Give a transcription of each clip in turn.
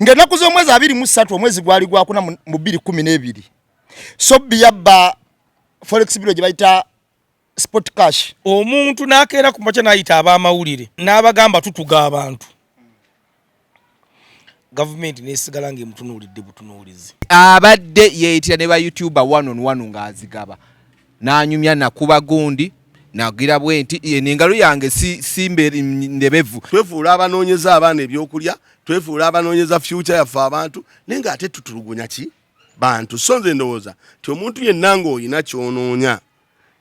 Ng'ennaku z'omwezi 23 omwezi gwali gwakuna mu 2012, Sobbi yabba forex bureau gye bayita Spot Cash. Omuntu n'akeera ku makya n'ayita ab'amawulire n'abagamba tutuga abantu, gavumenti n'esigala ng'emutunuulidde butunuulizi. Abadde yeeyitira ne ba YouTuber one on one ng'azigaba n'anyumya nakuba gundi nagira bwenti eno engalo yange si ndebevu. Twefuula abanoonyeza abaana ebyokulya, twefuula abanoonyeza future yaffe abantu, naye ng'ate tutulugunya ki bantu. So nze ndowooza nti omuntu yenna ng'olina ky'onoonya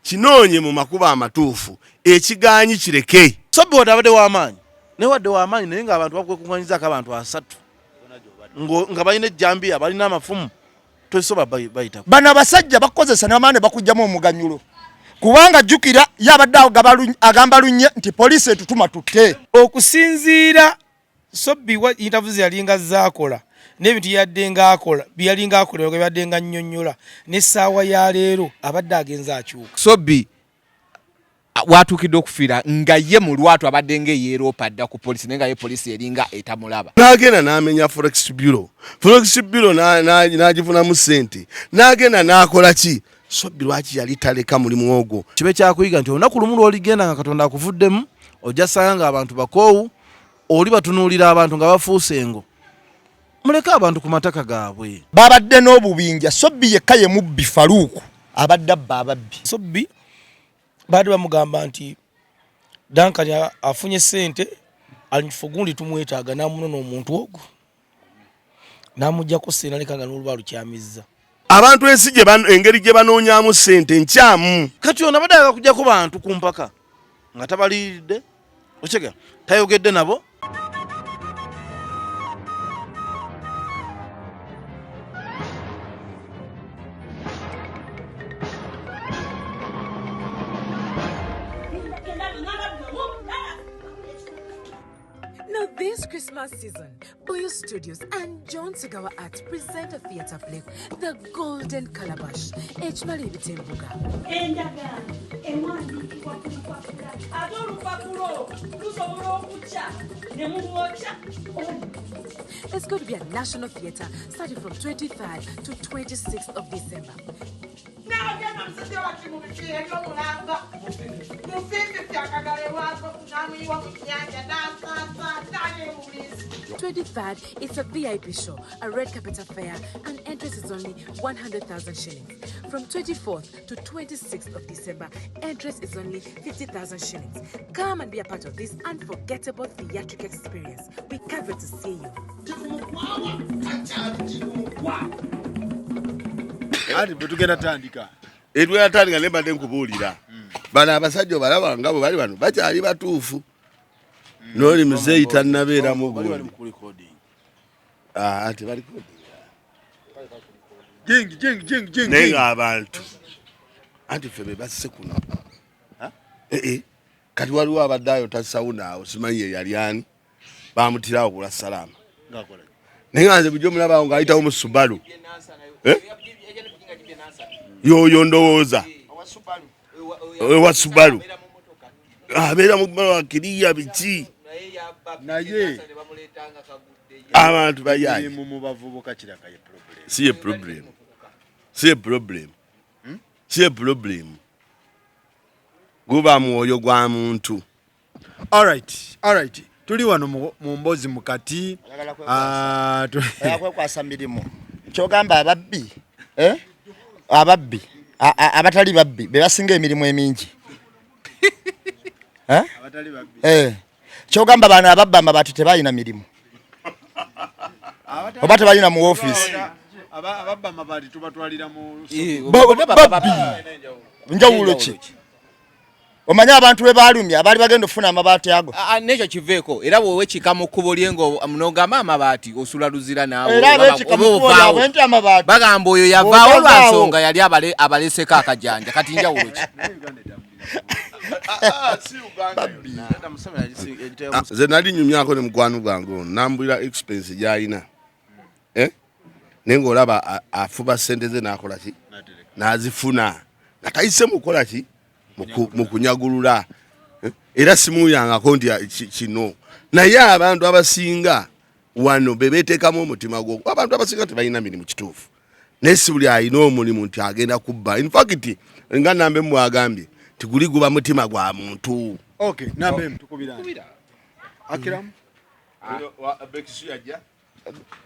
kinoonye mu makubo amatuufu, ekigaanyi kireke. Sobbi wadde abadde w'amaanyi, naye wadde w'amaanyi naye ng'abantu bakwekuŋŋanyizaako abantu 3 nga balina ejjambiya, balina amafumu, tosobola bayitako. Bano abasajja bakozesa n'amaanyi bakugyamu omuganyulo, kubanga jjukira ye abadde agamba lunye nti poliisi etutuma tutte. Okusinziira Sobbi wa interviews yalinga zaakola n'ebintu yadde ng'akola bye yalinga akola bye yadde nga nnyonnyola, n'essaawa ya leero abadde agenze akyuka. Sobbi watuukidde okufiira nga ye mu lwatu abadde ng'eyeeroopa dda ku poliisi, naye nga ye poliisi eringa etamulaba. N'agenda n'amenya Forex Bureau, Forex Bureau n'agifunamu ssente, n'agenda n'akola ki? Sobbi lwaki yali taleka mulimu ogwo? Kibe kyakuyiga nti olunaku lumu lw'oligenda nga Katonda akuvuddemu, ojja sanga ng'abantu bakoowu, oli batunuulira abantu nga bafuuse engo. Muleke abantu ku mataka gaabwe. Babadde n'obubinja. Sobbi yekka ye mubbi, Faruku abadde abba ababbi. Sobbi baadde bamugamba nti Duncan afunye ssente ali gundi tumwetaaga, n'amunona omuntu ogwo n'amuggyako ssente naleka nga n'oluba lukyamizza. Abantu ensi engeri gye banoonyaamu ssente nkyamu. Kati ono abadde ayagala kuggyako bantu ku mpaka nga tabaliiridde, okyega tayogedde nabo. Now this Christmas season, Boyo Studios and John Segawa Arts present a theatre play, The Golden Calabash, Ekimala Ebitembuga. Endagaano ewandiikibwa ku lupapula, ate olupapula olwo lusobola okukya ne mulwokya. It's going to be at National Theatre starting from 23rd to 26th of December. N'agenda musajja wati mu biki eby'omulamba mufiififi akagalo lwako n'amuyiwa mu nnyanja n'asaasa n'ayemuliisi. 23rd, it's a VIP show, a red carpet affair, and entrance is only 100,000 shillings. From 24th to 26th of December, entrance is only 50,000 shillings. Come and be a part of this unforgettable theatrical experience. We can't wait to see you. Ati bwe tugenda tandika. Tugenda tandika naye mbadde nkubuulira. Bano abasajja obalaba nga bwe bali bano bakyali batuufu. N'oli muzeeyi tannabeeramu gundi. Anti bali Jing, jing, jing, jing, naye jing. ng'abantu anti ffe be basse kuno. Kati waliwo abadde ayo tasawuna awo, simanyi ye yali ani, bamutirawo ku lwa Salaama. Naye nga nze bulijjo mulaba awo ng'ayitawo mu Subaru. Yoyo ndowooza ewa Subaru abeera mu kiriya biki naye abantu bayaye mu bavubuka kiraka ye problem. Si ye problem, si ye problem, si ye problem, guba mwoyo gwa muntu. Alright, alright, tuli wano mu mbozi mukati. Kwekwasa mirimu kyogamba ababbi, ababbi abatali babbi be basinga emirimu emingi. Kyogamba bano ababba amabaati tebalina mirimu oba tebalina mu office. Ababba amabaati tubatwalira mu Babbi njawulo ki? Omanyi abantu be baalumya abaali bagenda okufuna amabaati ago. N'ekyo kiveeko, era bw'owekiika mu kkubo lye ng'onogamba amabaati osula luzira naawe, Era abeekiika mu kkubo lyabwe nti amabaati. Bagamba oyo yavaawo lwa nsonga yali abaleseko akajanja. Kati njawulo ki? Nze nali nyumyako ne mukwano gwange ono, nambulira expense gy'alina. Naye ng'olaba afuba ssente ze n'akola ki? N'azifuna. Nga tayise mu kukola ki? Mu kunyagulula. Era simuyangako nti kino. Naye abantu abasinga Wano be beteekamu omutima gwo. Abantu abasinga tebalina mirimu kituufu, naye si buli alina omulimu nti agenda kubba. In fact, nga nambe mwagambye nti guli guba mutima gwa muntu. Okay, nambe tukubira Akram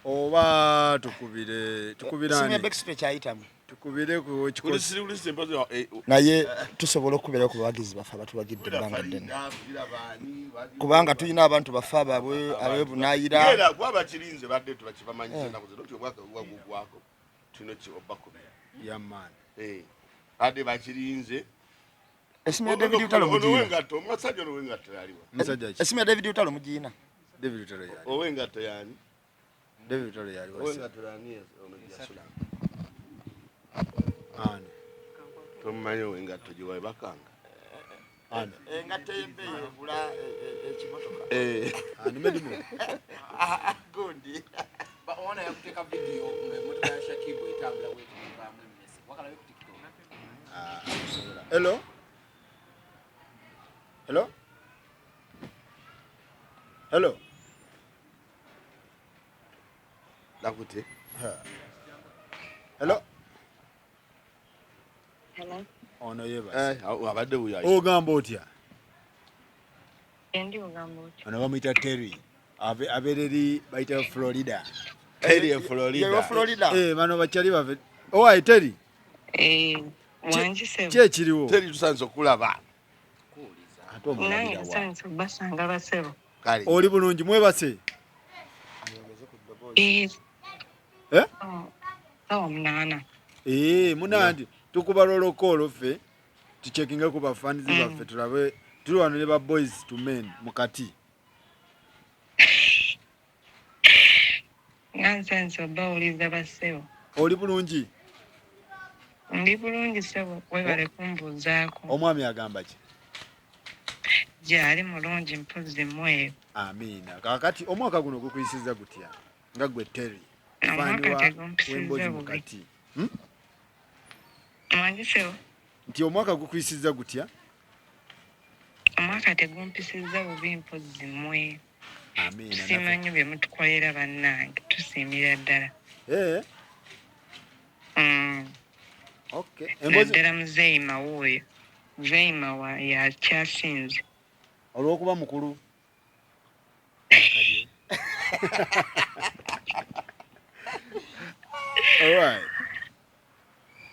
oba tukubire tukubirane tukubire ku kikosi naye tusobola okubeera ku bawagizi baffe abatuwagidde ebbanga ddene, kubanga tulina abantu baffe abaabwe abebunaayira. Esimu ya David Lutalo mugiina. Esimu ya David Lutalo mugiina. Owengatto yani? David Lutalo yali wasi. Owengatto yani ono yasula. Ani? Tomumanyi owengatto gye webakanga? Ani? Engatto y'ebbeeyi egula ekimotoka. Ani Medimo? Gundi. Ona yakuteeka video ng'emmotoka ya Shakibu etambula bw'eti n'evaamu emmese. Wakalabe ku TikTok. Hello? Hello? Hello? Nakute. Hello? Hello. Ono yeebase. Abadde wuyo. Ogamba otya? Endi ogamba otya? Ono bamuyita Terry. Abeera eri bayita Florida. Terry e Florida. Yewe Florida. Bano bakyali baffe. Owaye Terry. Wangi ssebo. Ki ekiriwo? Terry tusanze okulaba. Ate omulabira Nange wa? nsanyuse obbasanga basebo. Kale. Oli bulungi mwebase? Eh. Eh? Sawa 8. Munandi tukuba lolokoolo ffe tuchekinge ku bafans baffe tulabe tuli wano ne ba boys to men mukati. Nga nsanyuse obbawuliza basebo. Oli bulungi? Ndi bulungi ssebo, weebale kumbuuzaako. Omwami agamba ki? Gyali mulungi mpozzi mweru. Amiina. Kaakati omwaka guno gukuyisizza gutya? Nga gwe Terry. Omwaka tegumpisiza w'emboozi bubi. mukati. Wangi ssebo? Nti omwaka gukuyisizza gutya? Omwaka tegumpisizza bubi mpozzi mmwe. Amiina. Tusiima nnyo bye mutukolera bannange, tusiimira ddala. Okay. Emboozi Naddala muzeeyi Mawa oyo. Muzeeyi Mawa yakyasinze. Olw'okuba mukulu. All right.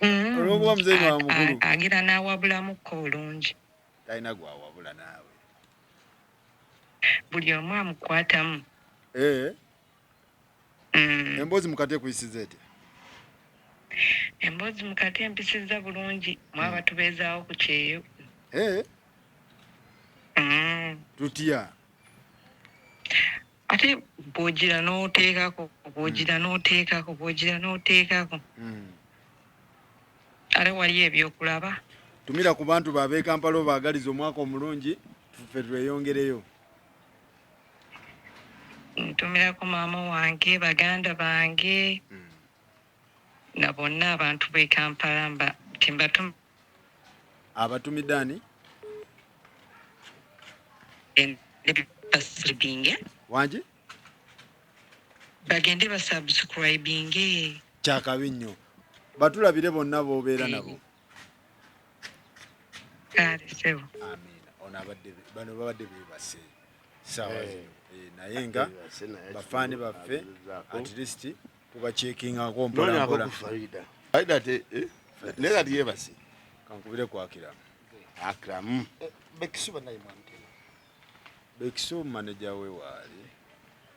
Olw'okuba muzeeyi Mawa mukulu. Agira n'awabulamuko bulungi. Talina gw'awabula naawe. Buli omu amukwatamu. Emboozi mukati ekuyisiza etya? Emboozi mukati empisizza bulungi, mwaba tubeezaawo ku kyeyo. Tutya? Ate bw'ogira n'oteekako, bw'ogira n'oteekako, bw'ogira n'oteekako. Ate waliyo ebyokulaba. Tumira ku bantu b'ab'e Kampala obaagaliza omwaka omulungi, ffe tweyongereyo. Ntumirako maama wange, baganda bange, na bonna abantu b'e Kampala mba timbatum Abatumidde ani? Basubscribinge. Wangi? Bagende basubscribinge. Kyakabi nnyo. Batulabire bonna b'obeera nabo. Kale ssebo. Amiina. Ono abadde bano babadde beebase ssaawa zino. Naye nga bafaani baffe at least tubacheckingako mpola mpola. Farida. Farida te naye kati yeebase. Kankubire ku Akram. Akram. Bekisuba naye mwamutema. Bekisu manager we waali.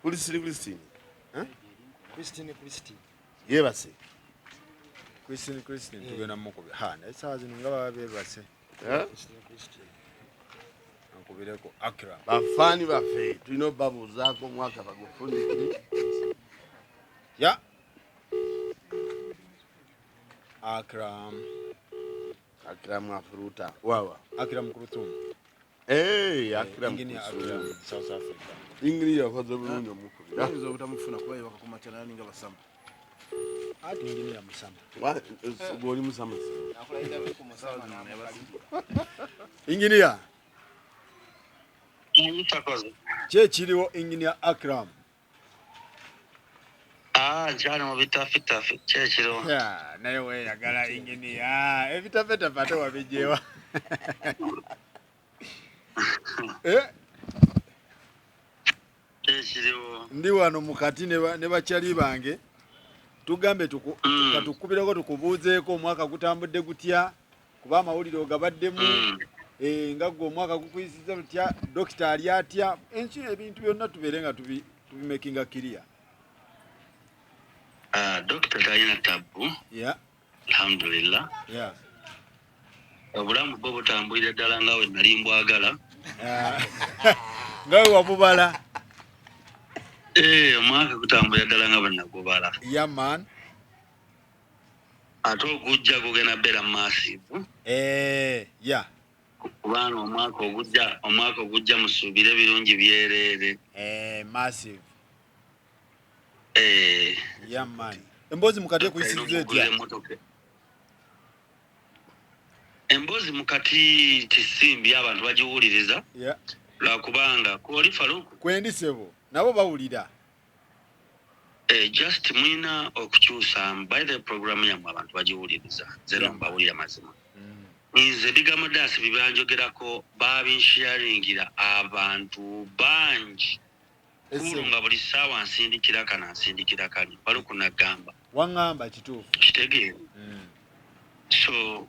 Christine Christine. Christine Christine. Yeebase. Christine Christine tugenda mukubira. Ha, naye ssaawa zino nga baba beebase. Christine Christine. Kankubireko Akram. Bafaani baffe tulina obbabuuzaako omwaka bagufundikire. Ya. Akram. Akram afuruta. Wawa. Akram Kuruthum. Akram Engineer Kuruthum. Akram, South Africa. Engineer yakoze bulungi omukubira. Oyinza obutamufuna kuba yebaka ku makya naye ninga basama. Ati engineer musama. Gw'oli musama. Engineer. Ki ekiriwo Engineer Akram? Ah, nkyali mu bitafitafi kyekiro. Naye weeyagala inginiya ebitafitafi ate wabijjewa. Eh? Kyekiriwo. Ndi wano mukati ne bakyali bange tugambe katukubireko tukubuuzeeko omwaka gutambudde gutya kuba amawulire ogabaddemu nga gwe omwaka gukuyisizza lutya, dokita ali atya, ensi ebintu byonna tubeere nga tubimakinga clear. Dokita talina tabbu. Alhamdulillah. Obulamu bwo butambulira ddala nga we nali mbwagala. Nga we wabubala. Omwaka gutambulira ddala nga bwe nagubala. Yeah, man. Ate ogujja gugenda beera massive. Yeah. Kubanga omwaka ogujja musuubire birungi byereere. Massive. Yeah, man. Emboozi mukati ekuyisizza etya? Emboozi mukati tisimbi abantu bagiwuliriza. Lwakubanga kwoli Faruku. Kwendi ssebo, nabo bawulira. Just mulina okukyusa by the program yammwe abantu bagiwuliriza. Nze no mbawulira mazima. Nze bigambo dasi bye banjogerako babinsharingira abantu bangi. Kulu nga buli ssaawa nsindikira kano nsindikira kali Faruku nagamba. Waŋŋamba kituufu. Kitegeera. So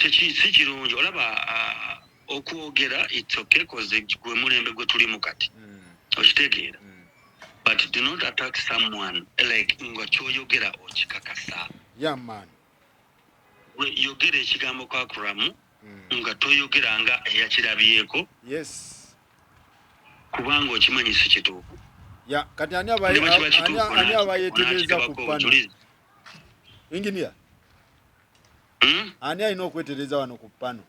si kirungi olaba okwogera it's okay cause gwe mulembe gwe tulimu kati. Okitegeera. But do not attack someone like nga kyoyogera okikakasa. Yeah, man. Gwe yogera ekigambo kakuramu nga toyogera nga eyakirabyeko. Kubanga okimanyi si kituufu. Ya, kati ani Ne bwe kiba kituufu, ani abayeetereza ku onaakigabako pano? obujulizi. Engineer. Ani alina okwetereza wano ku pano?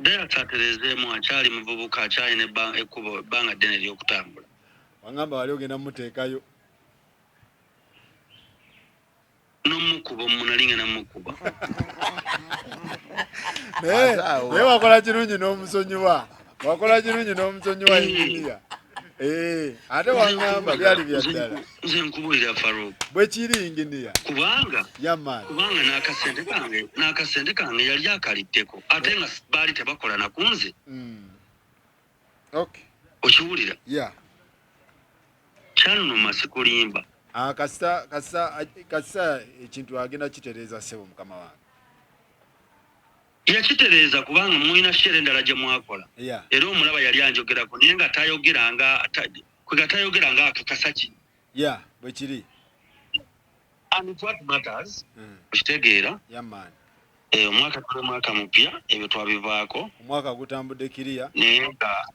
Dayas aterezeemu akyali muvubuka akyalina ekkubo ebbanga ddene ery'okutambula. Wangamba wali ogenda muteekayo. N'omukuba omu nali ngenda mukuba. Naye wakola kirungi n'omusonyiwa. Wakola kirungi n'omusonyiwa engineer. Ate wangamba byali bya ddala. Nze nkubuulira Farouk. Bwe kiri engineer. Kubanga Yeah, man. kubanga n'akasente kange yali akaliddeko ate nga baali tebakola na ku nze. Okiwulira? Yeah. Kyannuma sikulimba. Ah, kasita ekintu agenda kitereeza ssebo mukama wange. Yakitereeza kubanga mulina share endala gye mwakola. Era omulaba yali anjogerako naye nga tayogera nga kwega tayogera nga akakasa ki. Yeah, bwe kiri. And it's what matters. Okitegeera? Yeah, man. Omwaka tuli mwaka mupya ebyo twabivaako. Omwaka gutambudde kiriya. Naye nga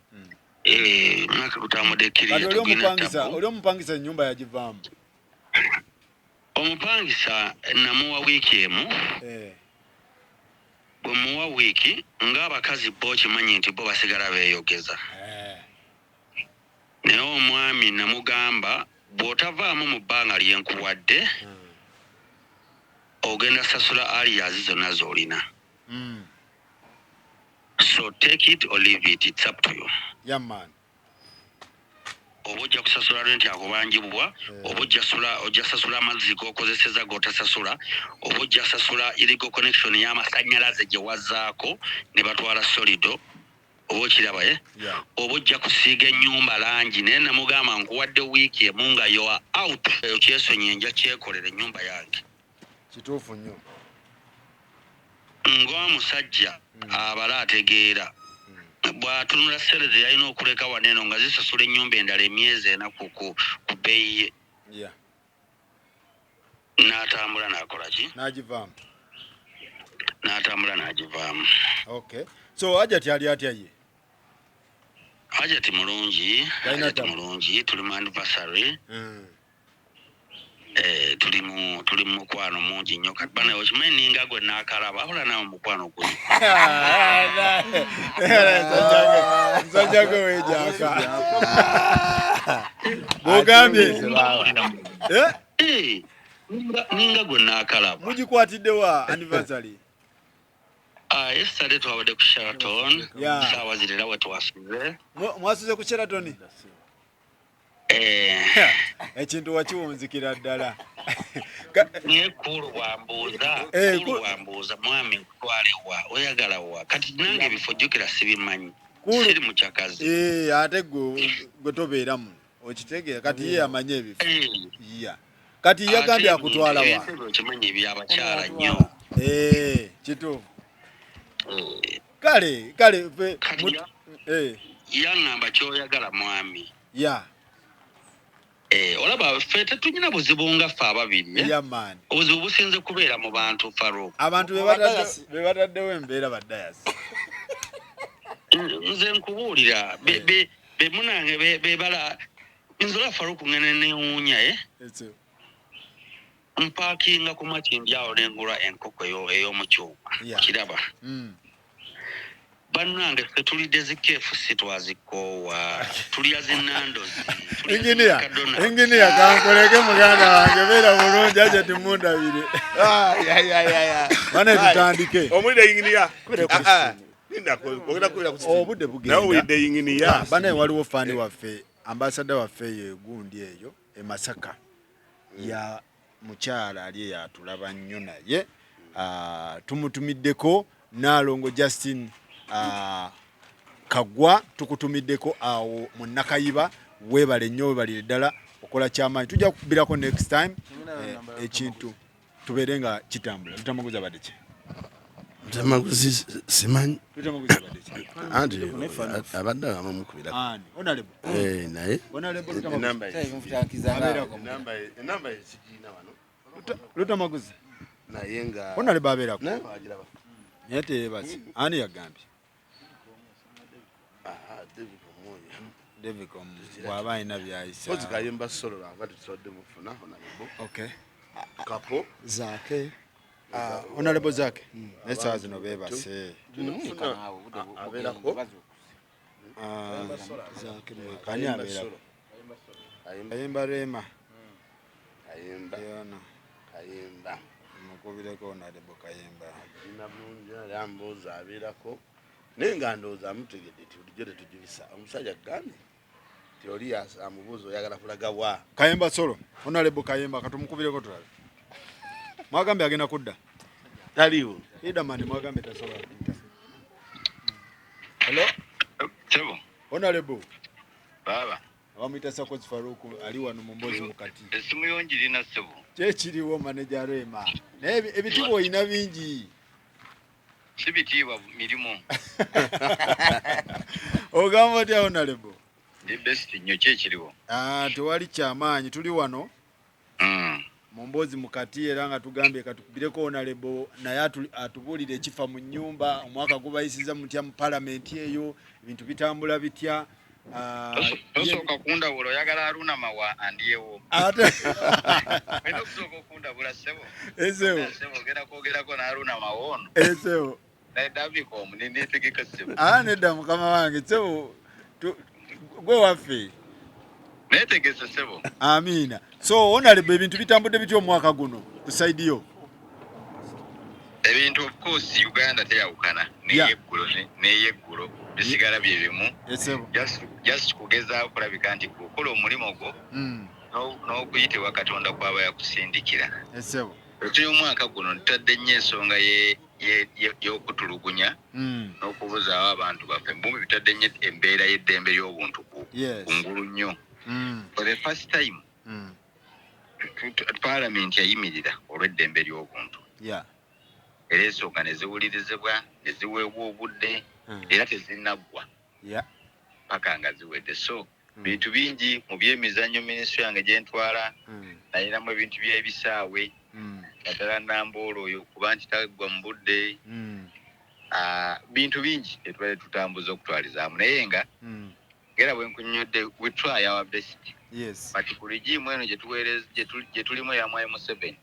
omwaka gutambudde kiriya. Kati oli tugenda omupangisa, tabu. oli omupangisa ennyumba yagivaamu. Omupangisa namuwa wiiki emu. Bwe muwa wiiki ng'abakazi bo okimanyi nti bo basigala beeyogeza. Naye omwami namugamba bw'otavaamu mu bbanga lye nkuwadde ogenda sasula arrears zonna z'olina. So take it or leave it, it's up to you. Yeah, man. Oba ojja kusasula renti akubanjibwa, oba ojja sasula amazzi g'okozeseza g'otasasula, oba ojja sasula illegal connection y'amasannyalaze gye wazzaako ne batwala solido, oba okiraba ye? Yeah. Oba ojja kusiiga ennyumba langi naye namugamba nkuwadde wiiki emu nga you are out eyo kyesonyi nja kyekolera ennyumba yange. Kituufu nnyo. Ng'omusajja abala ategeera bw'atunula ssente ze yalina okuleka wano eno nga zisasula ennyumba endala emyezi ena ku bbeeyi ye. N'atambula n'akola ki? N'agivaamu. N'atambula n'agivaamu. Okay. So Hajati ali atya ye? Hajati mulungi. Talina Hajati tabu. mulungi, tuli mu anniversary. Tuli mu mukwano mungi nnyo kati bana okimanyi ninga gwe naakalaba abula naawe mukwano guli. Musajja gwe weejaka. Bw'ogambye. Eh? Ninga gwe naakalaba. Mugikwatidde wa anniversary? Ah, yesterday twabadde ku Sheraton. Saawa ziri era we twasuze. Mwasuze ku Sheraton? Eh. Ekintu wakiwunzikira ddala. Naye Kulu bwambuuza, Eh, Kulu bwambuuza, mwami nkutwale wa, oyagala wa? Kati nange ebifo jjukira sibimanyi, siri mukyakazi. Eh, ate gwe tobeera muno, okitegeera? Kati ye amanyi ebifo. Eh. Ya, kati yagambye Ate akutwala wa? ebintu ebyo okimanyi ebyabakyala nnyo. Eh, kituufu. Kale fe eh. Yaŋŋamba kyoyagala mwami. Ya. Eh, olaba ffe tetulina buzibu nga ffe ababiri, eh? Ya man. Obuzibu businze kubeera mu bantu, Faruk. Abantu be bataddewo embeera badayasi. Nze nkubuulira, be munange bebala nze ola Faruk ngene newuunya, eh? Mpaakinga ku Makindi awo nengula enkoko ey'omu kyuma, kiraba. Bannange ffe tulidde zi KFC, twazikoowa, tulya zi Nando's. Engineer, engineer, kankoleke muganda wange, beera bulungi, aje timundabire. Bane tutandike. Omulire engineer. Ah, ah. Linda, ogenda kubira ku simu. Obudde bugenda. Nawe owulidde engineer. Ah, bane waliwo faani waffe, ambasada waffe eyo egundi eyo e Masaka ya mukyala ali eyo atulaba nnyo, naye ah, tumutumiddeko Naalongo Justin, ah, Kaggwa, tukutumiddeko awo mu Nakayiba. Weebale nnyo, weebalire ddala, okola kyamaanyi. Tujja kukubirako next time, ekintu tubeere nga kitambula. Lutamaguzi abadde ki? Lutamaguzi simanyi. Lutamaguzi abadde ki? Anti abadde amamukubirako. Ani? Honorable. Eh, naye Honorable Lutamaguzi. enamba ye- Abeerako. Enamba ye sigiina wano. Lutamaguzi. Naye nga Honorable abeerako. Naye wagiraba. Naye teyeebase. Ani yagambye? Ah, David Omoyo. David bw'aba alina by'ayisa. Kozi Kayemba Solo lwanga tetusobodde mufuna honorable. Okay. Kapo. Zaake. Ah, Honorable Zaake. Naye essaawa zino beebase. Tunamufuna abeerako. Ah, Zaake mweka. Ani abeerako? Kayemba Rema. Kayemba. Yona. Kayemba. Mukubireko Honorable Kayemba. Alina bulungi ali ambuuza abeerako. Naye nga ndowooza amutegedde nti bulijjo tetugibisa. Omusajja agambye nti oli amubuuza oyagala kulaga wa. Kayemba Solo. Honorable Kayemba katumukubireko tulabe. Mwagambye agenda kudda. Taliiwo. Idaman mwagambye tasobola kudda. Hello? Sebo. Honorable. Baba. Abamuyita Sakozi Farouk ali wano mu mboozi mukati. Essimu yo ngirina ssebo. Kyekiriwo manager Rema. Naye ebitiibwa olina bingi. Si bitiibwa, mirimu. Ogamba otya Honorable? Ndi best nnyo, ki ekiriwo? Ah, tewali kyamaanyi, tuli wano mu mboozi mukati era nga tugambye katukubireko Honorable naye atubuulire ekifa mu nnyumba, omwaka gubayisiza mutya mu palamenti eyo, ebintu bitambula bitya? Ah, Tosooka kundabula, oyagala Haruna Mawa andyewo. Ate Olina okusooka okundabula ssebo. Esebo. Ssebo ogenda kwogerako ne Haruna Mawa ono. Esebo. Naye Davicom netegeka ssebo. Ah, nedda mukama wange ssebo, gwe waffe. Netegese ssebo. Amiina. So Honorable, ebintu bitambudde bitya omwaka guno ku side yo? Ebintu of course Uganda teyawukana n'eyeggulo n'eyeggulo bisigala bye bimu. Esebo. Just kugezaako kulabika nti gweokola omulimu gwo n'okuyitibwa Katonda kwaba yakusindikira. Esebo. Tuli omwaka guno ntadde nnyo ensonga y'okutulugunya n'okubuzaawo abantu baffe. Mbumbi bitadde nnyo embeera y'eddembe ly'obuntu ku ngulu nnyo. For the first time Parliament yayimirira olw'eddembe ly'obuntu. Era ensonga ne ziwulirizibwa ne ziweebwa obudde era tezinnaggwa paka nga ziwedde. So bintu bingi mu byemizannyo, minisitule yange gye ntwala nayinamu ebintu by'ebisaawe, naddala Namboolo oyo kuba nti taggwa mu budde. Ah, bintu bingi etubadde tutambuza okutwalizaamu, naye nga era bwe nkunnyodde, we try our best. But ku regime eno gye tulimu eya Mwami Museveni,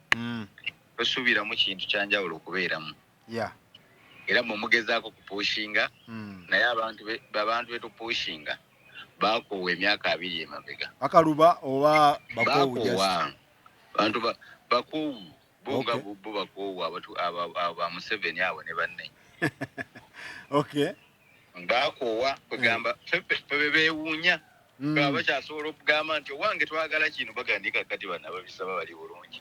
tosuubiramu kintu kyanjawulo okubeeramu. Era mwe mugezaako kupushinga, naye abantu betupushinga bakoowa emyaka 20 emabega. Bakaluba oba bakoowu just? Bakoowa bantu bakoowu bo nga bo bakoowu abantu aba Museveni abo ne banne. Bakoowa, kwegamba ffe beewuunya. Nga bakyasobola okugamba nti owange twagala kino, bagamba kakati bano ababisaba bali bulungi.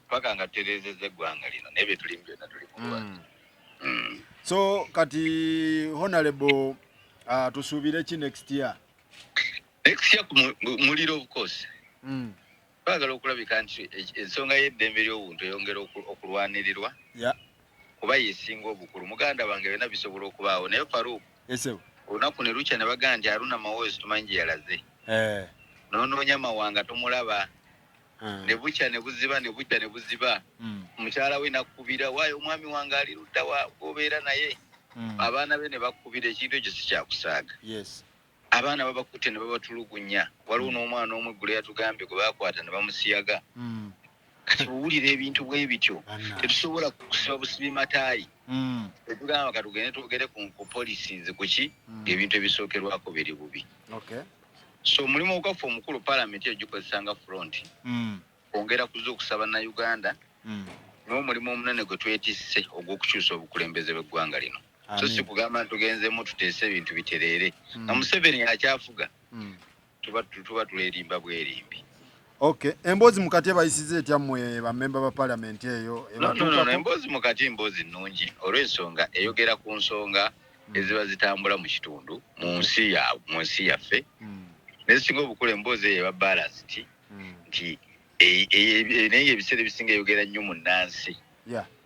Paka nga tutereezezza eggwanga lino, naye bye tulimu byonna tuli mu lwatu. So kati honorable, tusuubire ki next year? Next year ku muliro, of course. Twagala okulabika nti ensonga y'eddembe ly'obuntu eyongera okulwanirirwa kuba yesinga obukulu. Muganda wange, byonna bisobola okubaawo, naye Faruk, esebo, olunaku ne lukya ne bagamba nti Haruna Mawoozi tumanyi gye yalaze, n'onoonya Mawanga tomulaba, ne bukya ne buziba, ne bukya ne buziba, mukyala we nakkubira, waayo omwami wange ali ludda wa gobeera naye, abaana be ne bakkubira, ekintu ekyo si kyakusaaga. Abaana babakutte ne babatulugunya. Waliwo n'omwana omu eggulo yatugambye gwe bakwata ne bamusiyaga. Kati bwowulira ebintu bwe bityo, tetusobola kusiba busibi mataayi. Tetugamba katugende twogere ku policies kuki, ng'ebintu ebisookerwako biri bubi. So omulimu ogwaffe omukulu, palamenti eyo gikozesa nga front kwongera kuzuukusa Bannayuganda, n'omulimu omunene gwe twetisse ogw'okukyusa obukulembeze bw'eggwanga lino. So si kugamba nti tugenzemu tuteese ebintu bitereere nga Museveni akyafuga, tuba tuleerimba bwerimbi. Okay, emboozi mukati ebayisiza etya mmwe bamemba ba palamenti eyo? No, no, no, no, emboozi mukati mboozi nnungi, olw'ensonga eyogera ku nsonga eziba zitambula mu kitundu, mu nsi yaabwe, mu nsi yaffe. Nezisinga obukulu, emboozi eyo eba balanced, nti naye ebiseera ebisinga eyogera nnyo mu nnansi,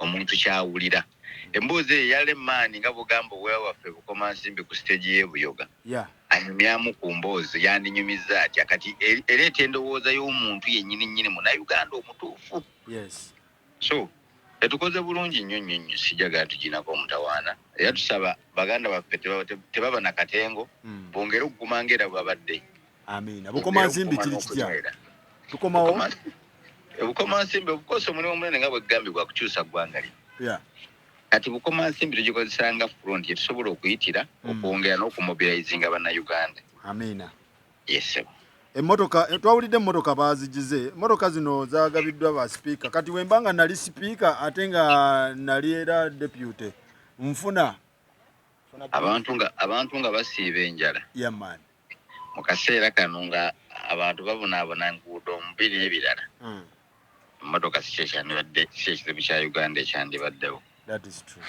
omuntu kyawulira. Emboozi eyo yalemaani nga bugamba owewa waffe Bukomansimbi ku stage y'ebuyoga, anyumyamu ku mboozi yandinyumiza atya. Kati ereeta endowooza y'omuntu yennyini nnyini, Munnayuganda omutuufu. So etukoze bulungi nnyo nnyo nnyo, sijagala tuginako omutawaana. Era tusaba baganda baffe tebaba na katengo, bongere okuguma nga era bwabadde. Amiina. Bukomansimbi kiri kitya? Tukomawo? Bukomansimbi, obukosa omulimu omunene nga bwegambibwa kukyusa ggwanga lino. Kati Bukomansimbi tugikozesa nga front gyetusobola okuyitira okwongera n'okumobilizinga Bannayuganda. Amiina. Yes. Emmotoka, twawulidde emmotoka baazigize. Emmotoka zino zagabiddwa ba sipiika. Kati wemba nga nali sipiika ate nga nali era deputy, nfuna? Abantu nga basiiba enjala yeah man mu kaseera kano nga abantu babonaabona, nguudo omubiri n'ebirala, emmotoka si kyekyandibadde, si ekizibu kya Uganda ekyandibaddewo. That is true.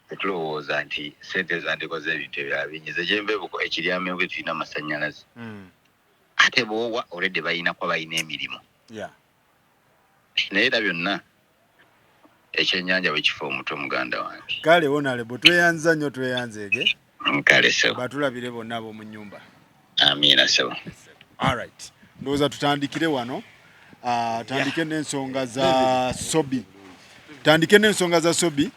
Tetulowooza nti sente zandikoze ebintu ebirala bingi. Ze gyenveebuko ekiryamebwe tulina amasannyalaze, ate boowa olwedde balina kuba balina emirimu. Naye era byonna ekyennyanja bwe kifa omutwe, muganda wange. Kale honorable, tweyanza nnyo, tweyanzeege. Kale sebo. Batulabire bonna ab'omu nnyumba. Amiina sebo. Alright, ndowooza tutandikire wano. Tandike n'ensonga za Sobi, tandike n'ensonga za Sobi.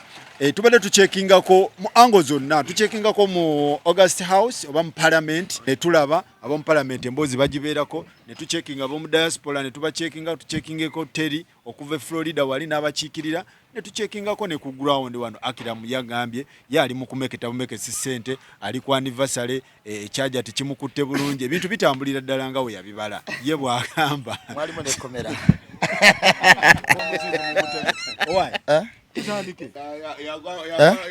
Tubadde tuchekingako mu angle zonna, tuchekingako mu August House oba mu parliament, ne tulaba ab'omu parliament emboozi bagibeerako, ne tuchekinga ab'omu diaspora, ne tubachekinga, tuchekingeko Terry okuva e Florida wali n'abakiikirira, ne tuchekingako ne ku ground wano. Akiramu yagambye ye ali mu kumeketa bumekesi ssente, ali ku anniversary, ekyaja tekimukutte bulungi, ebintu bitambulira ddala nga we yabibala ye bw'agamba. Mwalimu nekomera. Owaaye, Eh? tutandike.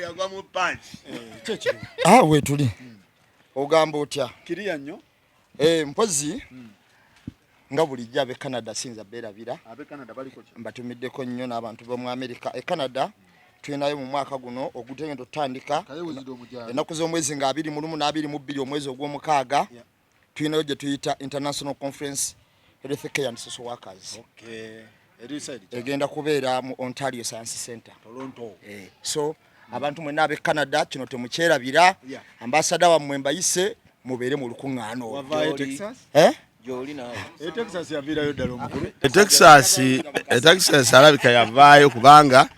Yagwa mu punch. Kyekiri. Ah, wetuli ogamba otya? Kiriya nnyo. Mpozi nga bulijjo ab'e Canada sinza beerabira. Ab'e Canada baliko ki? Mbatumiddeko nnyo n'abantu b'omu America. E Canada tulinayo mu mwaka guno ogutengenda otutandika, Kayewuzidde omujaazi. ennaku z'omwezi nga 21 n'22 omwezi ogw'omukaaga, tulinayo gye tuyita International Conference Health Care and Social Workers. Okay. Eri side ki? Egenda kubeera mu Ontario Science Center. Toronto. So abantu mwenna ab'e Canada, kino temukyerabira. Ambasada wammwe mbayise mubeere mu lukuŋŋaana olwo. Wavaayo Texas? Eh? Gyoli naawe. E Texas yaviirayo ddala omukulu. E Texas alabika yavaayo kubanga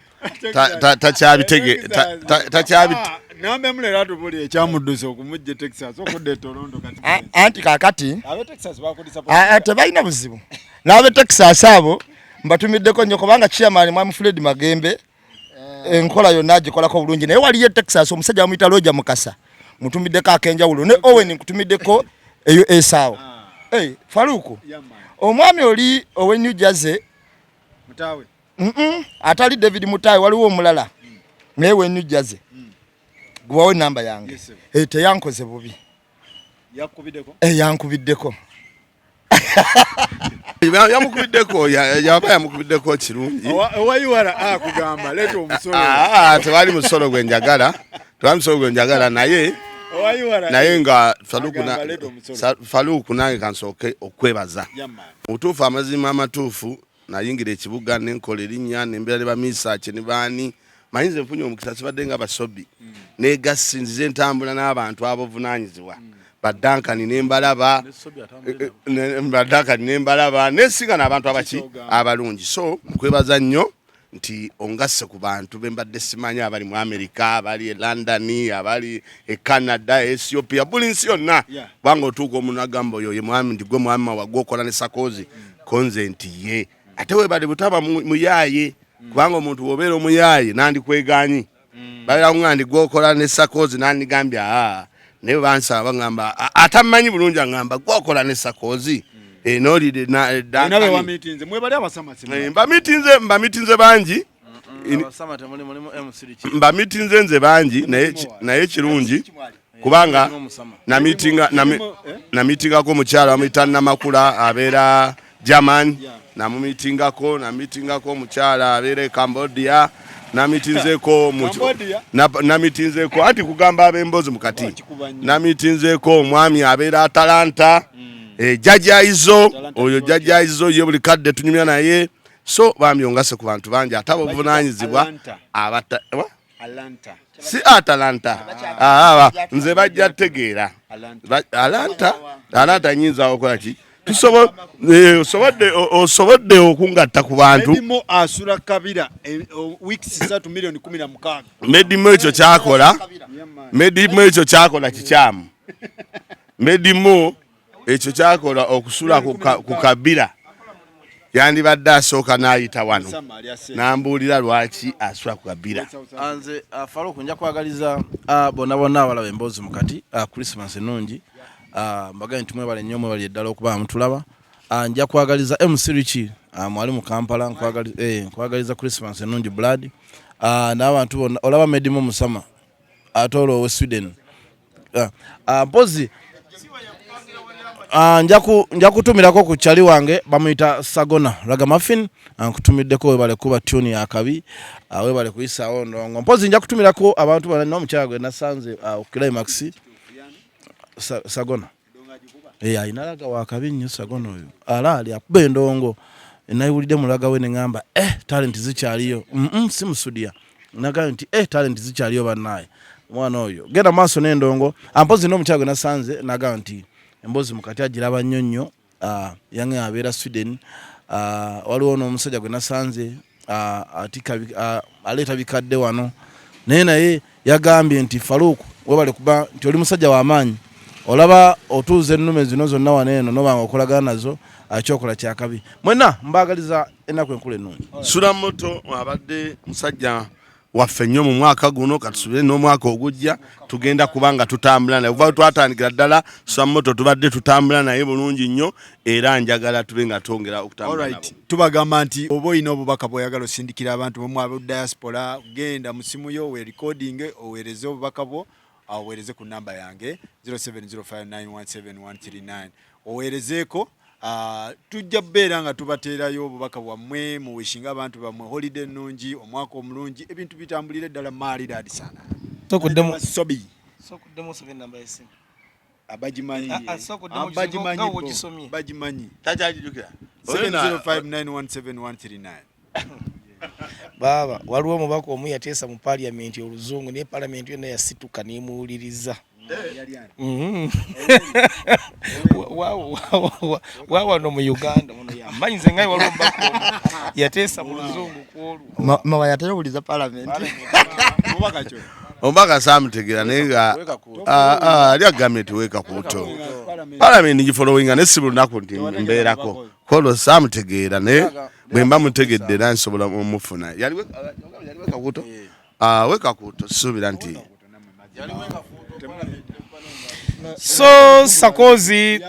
takyabite. Nambe leero atubuli ekyamuddusa okumujja e Texas okudda e Toronto kati. Anti kakati Ab'e Texas bakudisa. Tebalina buzibu n'ab'e Texas abo, mbatumiddeko nnyo kubanga chairman mwami Fred Magembe enkola yonna agikolako bulungi. Naye waliyo e Texas omusajja bamuyita Roger Mukasa, mutumiddeko ak'enjawulo, ne Owen nkutumiddeko eyo esaawo. Hey, Faruku, omwami oli owe New Jersey. Mutawe. Atali David Mutawe, waliwo omulala naye we New Jersey, gubawo enamba yange. Yes, sir. Teyankoze bubi. Yakubiddeko? Eh, yankubiddeko. Yamukubiddeko, yaba yamukubiddeko kirungi. Owa URA akugamba leeta omusolo. Ah, tewali musolo gwe njagala, tewali musolo gwe njagala naye naye nga Faluku nange kansooke okwebaza mutuufu, amazima amatuufu. Nayingira ekibuga nenkola erinnya nembeera ne bamisaake ne baani manyi nze nfunye omukisa, sibadde nga basobi negassi, nzize ntambula n'abantu abovunanyizibwa badankani nembalaba, badankani nembalaba nesinga n'abantu abaki abalungi. So nkwebaza nnyo nti ongasse ku bantu bembadde simanyi, abali mu America, abali e London, abali e Canada, Ethiopia, buli nsi yonna, kubanga otuuka omuntu agamba oyo ye mwami nti gwe mwami wagwe okola ne Sakozi konze nti ye ate webale butaba muyaaye, kubanga omuntu bw'obeera omuyaaye nandikweganyi babeera nga ndi gwokola ne Sakozi nandigambye aa, naye bansaba bagamba atammanyi bulungi aŋŋamba gwokola ne Sakozi nolire mbamitinze bangi, mbamitinze nze bangi, naye kirungi kubanga namitingako omukyala bamuyita Namakula abeera German, namumitingako, namitingako omukyala abeera e Cambodia, namitinzeeko namitinzeeko anti kugamba ab'embozi mukati, namitinzeeko omwami abeera Atalanta, Jjajja Izo, oyo Jjajja Izo ye buli kadde tunyumya naye. So bambi ongase ku bantu bangi ate abobuvunaanyizibwa abata si Atalanta nze bajja tegeera Alanta Alanta nyinza okukola ki osobodde okungatta ku bantu. Medimo asula Kabira weeks 3 milioni 16. Medimo ekyo kyakola, Medimo ekyo kyakola kikyamu. Medimo ekyo kyakola okusula ku Kabira yandibadde asooka n'ayita wano n'ambuulira lwaki asula ku Kabira. Nze Farouk nja kwagaliza bonna bonna abalaba emboozi mukati Christmas ennungi, mbagaye nti mwebale nnyo, mwebale ddala okuba mutulaba. Nja kwagaliza MC Richie mwali mu Kampala, nkwagaliza Christmas ennungi blood, n'abantu bonna olaba Medimo Musama ate olwo owe Sweden. Mpozi nja kutumirako ku kyali wange bamuyita Sagona Ragamuffin, nkutumiddeko, webale kuba tune ya kabi, webale kuyisaawo ndongo. Mpozi nja kutumirako abantu bonna n'omukyala gwe nasanze ku Climax Sagona alina laga wa kabi nnyo Sagona oyo ala ali akuba endongo, nayiwulidde mulaga we ne ŋŋamba talent zikyaliyo, si musudiya nagambye nti talent zikyaliyo bannaaye, omwana oyo genda maaso n'endongo. Mpozi n'omukyala gwe nasanze nagamba nti emboozi mukati agiraba nnyo nnyo, yange abeera Sweden. Waliwo n'omusajja gwe nasanze aleeta bikadde wano naye yagambye nti Farouk webale kuba nti oli musajja w'amaanyi, olaba otuuza ennume zino zonna wano eno noba nga okolagana nazo, akyokola kyakabi. Mwenna mbaagaliza ennaku enkulu ennungi. Sula Moto abadde musajja waffe nnyo mu mwaka guno, katusubire n'omwaka ogujja tugenda kuba nga tutambula naye. Okuva twatandikira ddala Sula Moto tubadde tutambula naye bulungi nnyo, era njagala tube nga twongera okutambula nabo. Tubagamba nti oba olina obubaka bw'oyagala osindikira abantu bomu abo diaspora, genda mu simu yo we recording oweereze obubaka bwo, oweereze ku namba yange 0705917139 oweerezeeko. Tujja kubeera nga tubateerayo obubaka bwammwe, muwishinga abantu bammwe holiday ennungi, omwaka omulungi, ebintu bitambulire ddala maalidaadi sana. Sobi abagimanyi abagimanyi bagimanyi 705917139. Baaba waliwo omubaka omu yateesa mu paliamenti oluzungu, naye paliamenti yonna yasituka nemuwuliriza. Wawano mu Uganda muno yamanyi nze nga waliwo omubaka omu yateesa mu luzungu kwolwo. Mawa yatera owuliza palamenti. Omubaka saamutegeera naye nga ali agambye nti weekakuuto palamenti gifollowinga naye si buli lunaku nti mbeerako kwolwo saamutegeera, naye bwe mba mutegedde era nsobola omufuna. Yali wekakuuto wekakuuto sisuubira nti So Sakozi,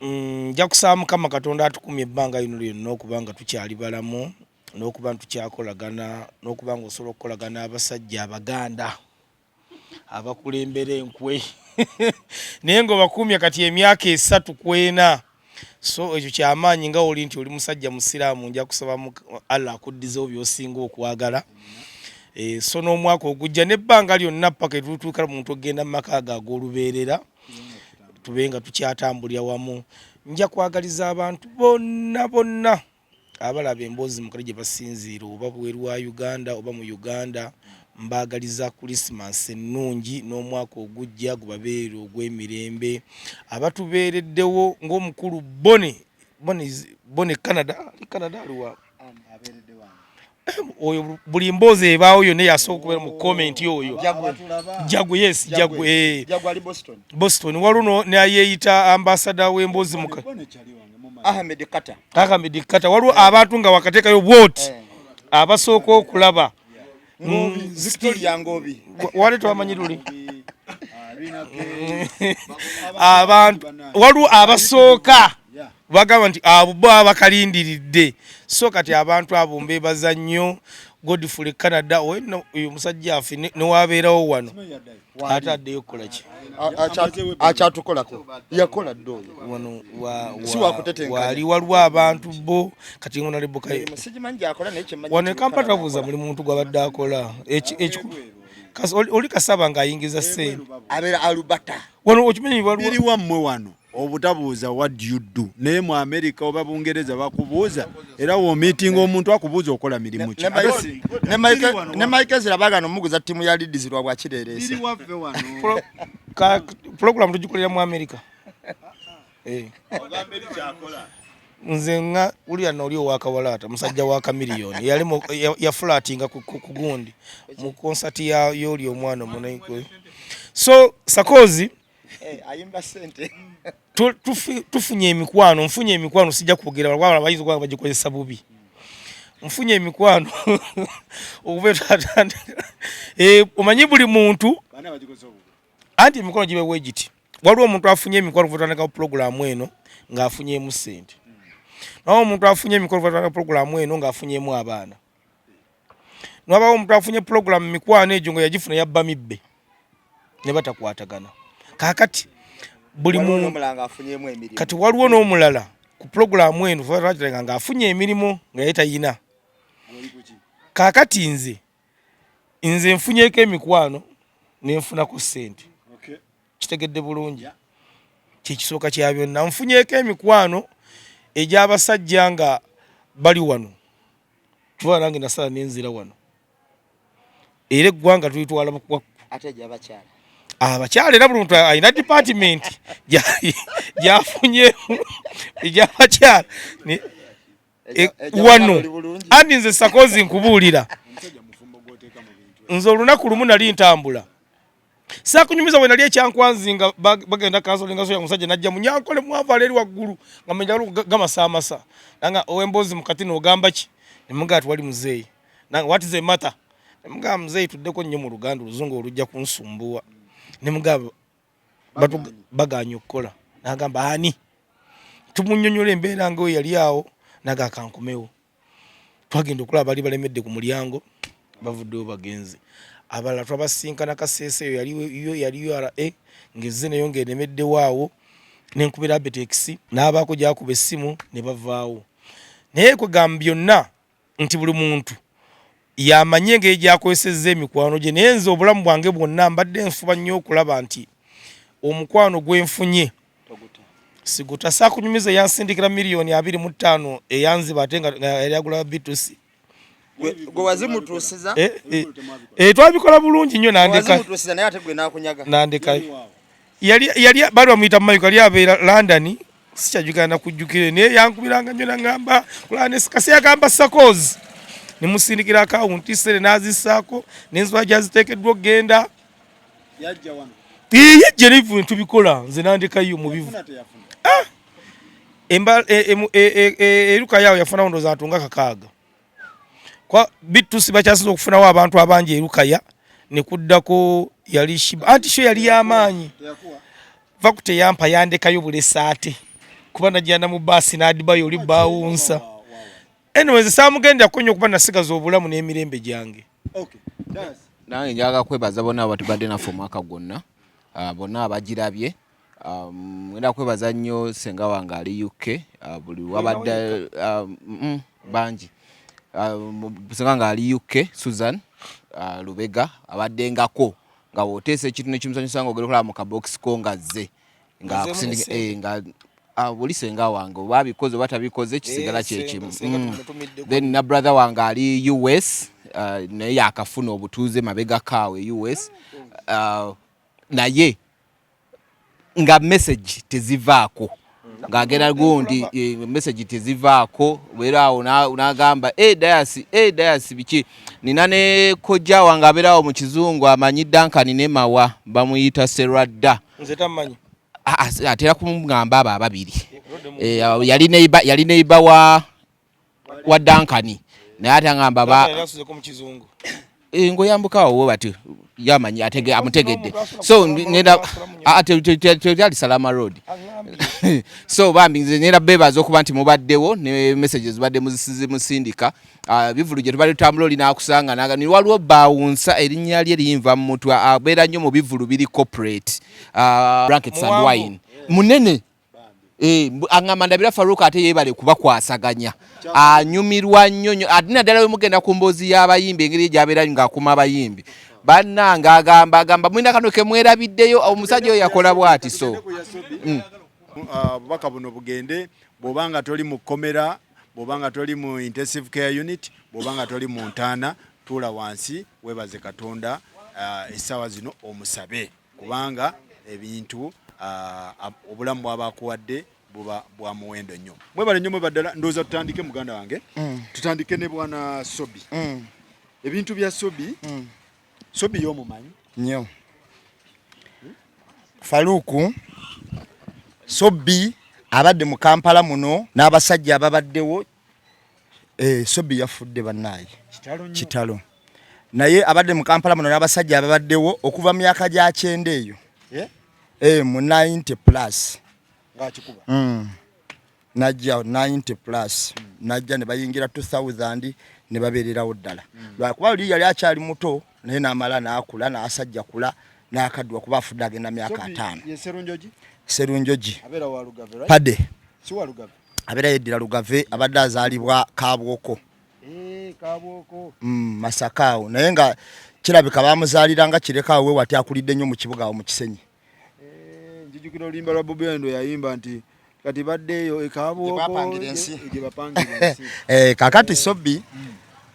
nja kusaba Mukama Katonda atukumye ebbanga lino lyonna okuba nga tukyali balamu n'okuba nti tukyakolagana n'okuba nga osobola okukolagana abasajja abaganda. Abakulembera enkwe naye ng'obakuumye kati emyaka esatu ku ena. So ekyo kyamaanyi nga oli nti oli musajja musiraamu, nja kusaba Allah akuddizewo by'osinga okwagala. So n'omwaka ogujja n'ebbanga lyonna paka etutuuka muntu okugenda mu maka ago ag'olubeerera, tube nga tukyatambulira wamu. Nja kwagaliza abantu bonna bonna abalaba Emboozi Mukati gye basinziira, oba bweru wa Uganda oba mu Uganda, mbaagaliza Krisimansi ennungi n'omwaka ogujja gubabeere ogw'emirembe. Abatubeereddewo ng'omukulu Bone Bone Bone Canada, ali Canada, aliwa oyo, buli mboozi ebaawo yonna yasooka okubeera mu comment oyo. Jagwe, yes, Jagwe. Jagwe ali Boston. Boston. Waliwo nayeeyita ambassador w'Emboozi Muka Ahmed Kata. Ahmed Kata. Waliwo abantu nga wakateekayo bwoti abasooka okulaba. Ngobi, Victoria Ngobi. Wali tebamanyi luli abantu, waliwo abasooka bagamba nti abo bo abakalindiridde. So kati abantu abo mbebaza nnyo. Godfrey Canada oyo omusajja afe newabeerawo wano ate addeyo okukola ki? Akyatukolako, yakola dde oyo. Wano Si wakutetenkanya. Wali waliwo abantu bo kati ngo Sigimanyi gyakola, naye kyemmanyi wano nti e Kampala Canada tabuuza akola. Muli muntu gwabadde akola oli kasaba ng'ayingiza ssente. Abeera Alubata. Wano okimanyi waliwo Biri wammwe wano obutabuuza what do you do, naye mu America oba Bungereza bakubuuza, era womiitinga omuntu akubuuza okola mirimu ki. Ne Mike Ezra baagana omuguza ttiimu ya Leeds lwa bwakireereese. Biri waffe wano. Program tugikolera mu America. Nze nga wulira nooli owakawalaata musajja wa Kamiliyoni yali yafulatinga ku gundi mu konsati ya yooli omwana omunaikwe. So Sakozi Ayimba sente. Tufunye emikwano, nfunye emikwano, sijja kwogera wabula bayinza okuba nga bagikozesa bubi. Nfunye emikwano okuva twatandika. Omanyi buli muntu anti emikono gibewo egiti. Waliwo omuntu afunye emikwano kuva twatandika pulogulaamu eno ng'afunyemu ssente, naye omuntu afunye emikono kuva twatandika pulogulaamu eno ng'afunyemu abaana, nwabawo omuntu afunye pulogulaamu mikwano egyo nga yagifuna yabba mibbe ne batakwatagana. Kaakati buli Waliwo muntu n'omulala ng'afunyemu emirimu. Kati waliwo n'omulala ku pulogulaamu eno twakiranga ng'afunye emirimu nga ye tayina. Kaakati nze nfunyeeko emikwano nenfunako ssente. Kitegedde bulungi, kyekisooka kya byonna, nfunyeeko emikwano egy'abasajja nga bali wano. Tuba nange nasala nenzira wano, era eggwanga tulitwala bukwakku. Ate egy'abakyala? Abakyala era buli muntu alina department gyafunyemu egy'abakyala. Egy'abakyala Wano oli bulungi? Andi nze Sakozi nkubuulira, nze olunaku lumu nali ntambula, saakunyumiza bwe nali ekyankwanzi nga bagenda kansolinga so ya musajja najja munyankole mwavu eri waggulu nga menjagala gamasaamasa nanga ow'Emboozi Mukati n'ogamba ki, nemugaa tiwali muzeeyi nanga what is the matter, nemugamba muzeeyi tuddeko nnyo mu Luganda, oluzungu olujja kunsumbuwa, nemugamba baganye okukola, nagamba ani tumunyonyola embeera nga oyo yali awo, naga kankomewo. Twagenda okulaba bali balemedde ku mulyango, bavuddeyo bagenze. Abalala twabasinkana Kaseese, eyo yali yali URA ng'ezze nayo ng'enemeddewo awo, nenkubira Abetex n'abaako gyakuba essimu ne bavaawo. Naye kwegamba byonna nti buli muntu yamanye engeri gyakozesezza emikwano gye, naye nze obulamu bwange bwonna mbadde nfuba nnyo okulaba nti omukwano gwenfunye siguta. Saakunyumiza yansindikira 25 miliyoni eyanziba ate nga yali agula B2C. Gwe wazimutuusiza? Twabikola bulungi nnyo nandeka. Wazimutuusiza naye ate gwe nakunyaga. Nandekayo. Yali bali bamuyita Michael, yali abeera London, sikyajjukira nakujjukire, naye yankubiranga nnyo naŋŋamba kasi yagamba Sakozi nemusindikira akawunti sere n'azissaako nenziba gyaziteekeddwa okugenda. Yajja nebivu netubikola, nze nandekayo mu bivu. Eruka yawo yafunawo ndowooza abantu nga 6 kwa bitusi bakyasinza okufunawo abantu abangi erukaya nekuddako yali Shiba, anti sho yali yamaanyi va ku teyampa yandekayo bulesaate kuba najjana mu baasi n'adibayo oli bawunsa. Anyways, saamugendako nnyo kuba nasigaza obulamu n'emirembe gyange. Nange njagala kwebaza bonna abatubadde naffe omwaka gwonna, bonna abagirabye. Ngenda kwebaza nnyo senga wange ali UK, buli wabadde bangi. Senga wange ali UK, Susan Lubega, abadde ngako nga woteesa ekintu nekimusanyusa nga ogenda okulaba mu kabokisi ko nga zze nga akusindika, nga buli senga wange oba abikoze oba tabikoze kisigala kyekimu. Then na brother wange ali US, naye yakafuna obutuuze mabega kaawe US, naye nga message tezivaako ng'agenda gundi, message tezivaako era awo n'agamba Dayasi, Dayasi biki. Nina ne kojja wange abeerawo mu kizungu amanyi Duncan ne Mawa, bamuyita Serwadda. Nze tammanyi. Atera kumugamba abo ababiri. Yali neighbor wa Duncan, naye ate angamba ba Yasuzeko mu kizungu. Ng'oyambuka awo bati yamanyi amutegedde. So ngenda teyali Salama Road. So bambi nze ngenda beebaza okuba nti mubaddewo ne messages badde muzimusindika. Bivulu gye tubadde tutambula oli n'akusanga naga ni waliwo baawunsa erinnya lye linva mu mutwe, abeera nnyo mu bivulu biri corporate, blankets and Muwanvu. wine munene. Aŋŋamba ndabira Farouk ate yeebale kubakwasaganya, anyumirwa nnyo nnyo, ate naddala we mugenda ku mboozi y'abayimbi engeri gy'abeera ng'akuma abayimbi bannange, agamba mulina kano ke mwerabiddeyo, omusajja oyo yakola bw'ati. So Obubaka buno bugende bw'oba nga toli mu kkomera, bw'oba nga toli mu intensive care unit, bw'oba nga toli mu ntaana, tuula wansi weebaze Katonda, essaawa zino omusabe, kubanga ebintu obulamu bw'aba akuwadde buba bwa muwendo nnyo. Mwebale nnyo, mwebaddala. Ndowooza tutandike, muganda wange, tutandike ne bwana Sobi. Ebintu bya Sobi. Sobi y'omumanyi? Nnyo. Faluku Sobbi abadde mu Kampala muno n'abasajja ababaddewo. Sobbi yafudde bannaaye. Kitalo nnyo. Kitalo. Naye abadde mu Kampala muno n'abasajja ababaddewo okuva mu myaka gya 90 eyo. Eh? Mu 90 plus. Ng'akikuba. Najja 90 plus, najja ne bayingira 2000 ne babeererawo ddala, lwakuba oli yali akyali muto, naye n'amala n'akula n'asajja kula n'akaddwa, kuba afudde agenda myaka Sobi 50. Ye Serunjogi? Serunjogi. Abeera wa Lugave, right? Pade. Si wa Lugave? Abeera yeddira Lugave, abadde azaalibwa Kabwoko. Kabwoko. Masaka awo, naye nga kirabika bamuzaalira nga Kireka awo we wati, akulidde nnyo mu kibuga awo mu Kisenyi. Njijukira oluyimba lwa Bobi Wine yayimba nti kati baddeeyo e Kabwoko. Gye bapangira ensi. Gye bapangira ensi. Kakati Sobbi,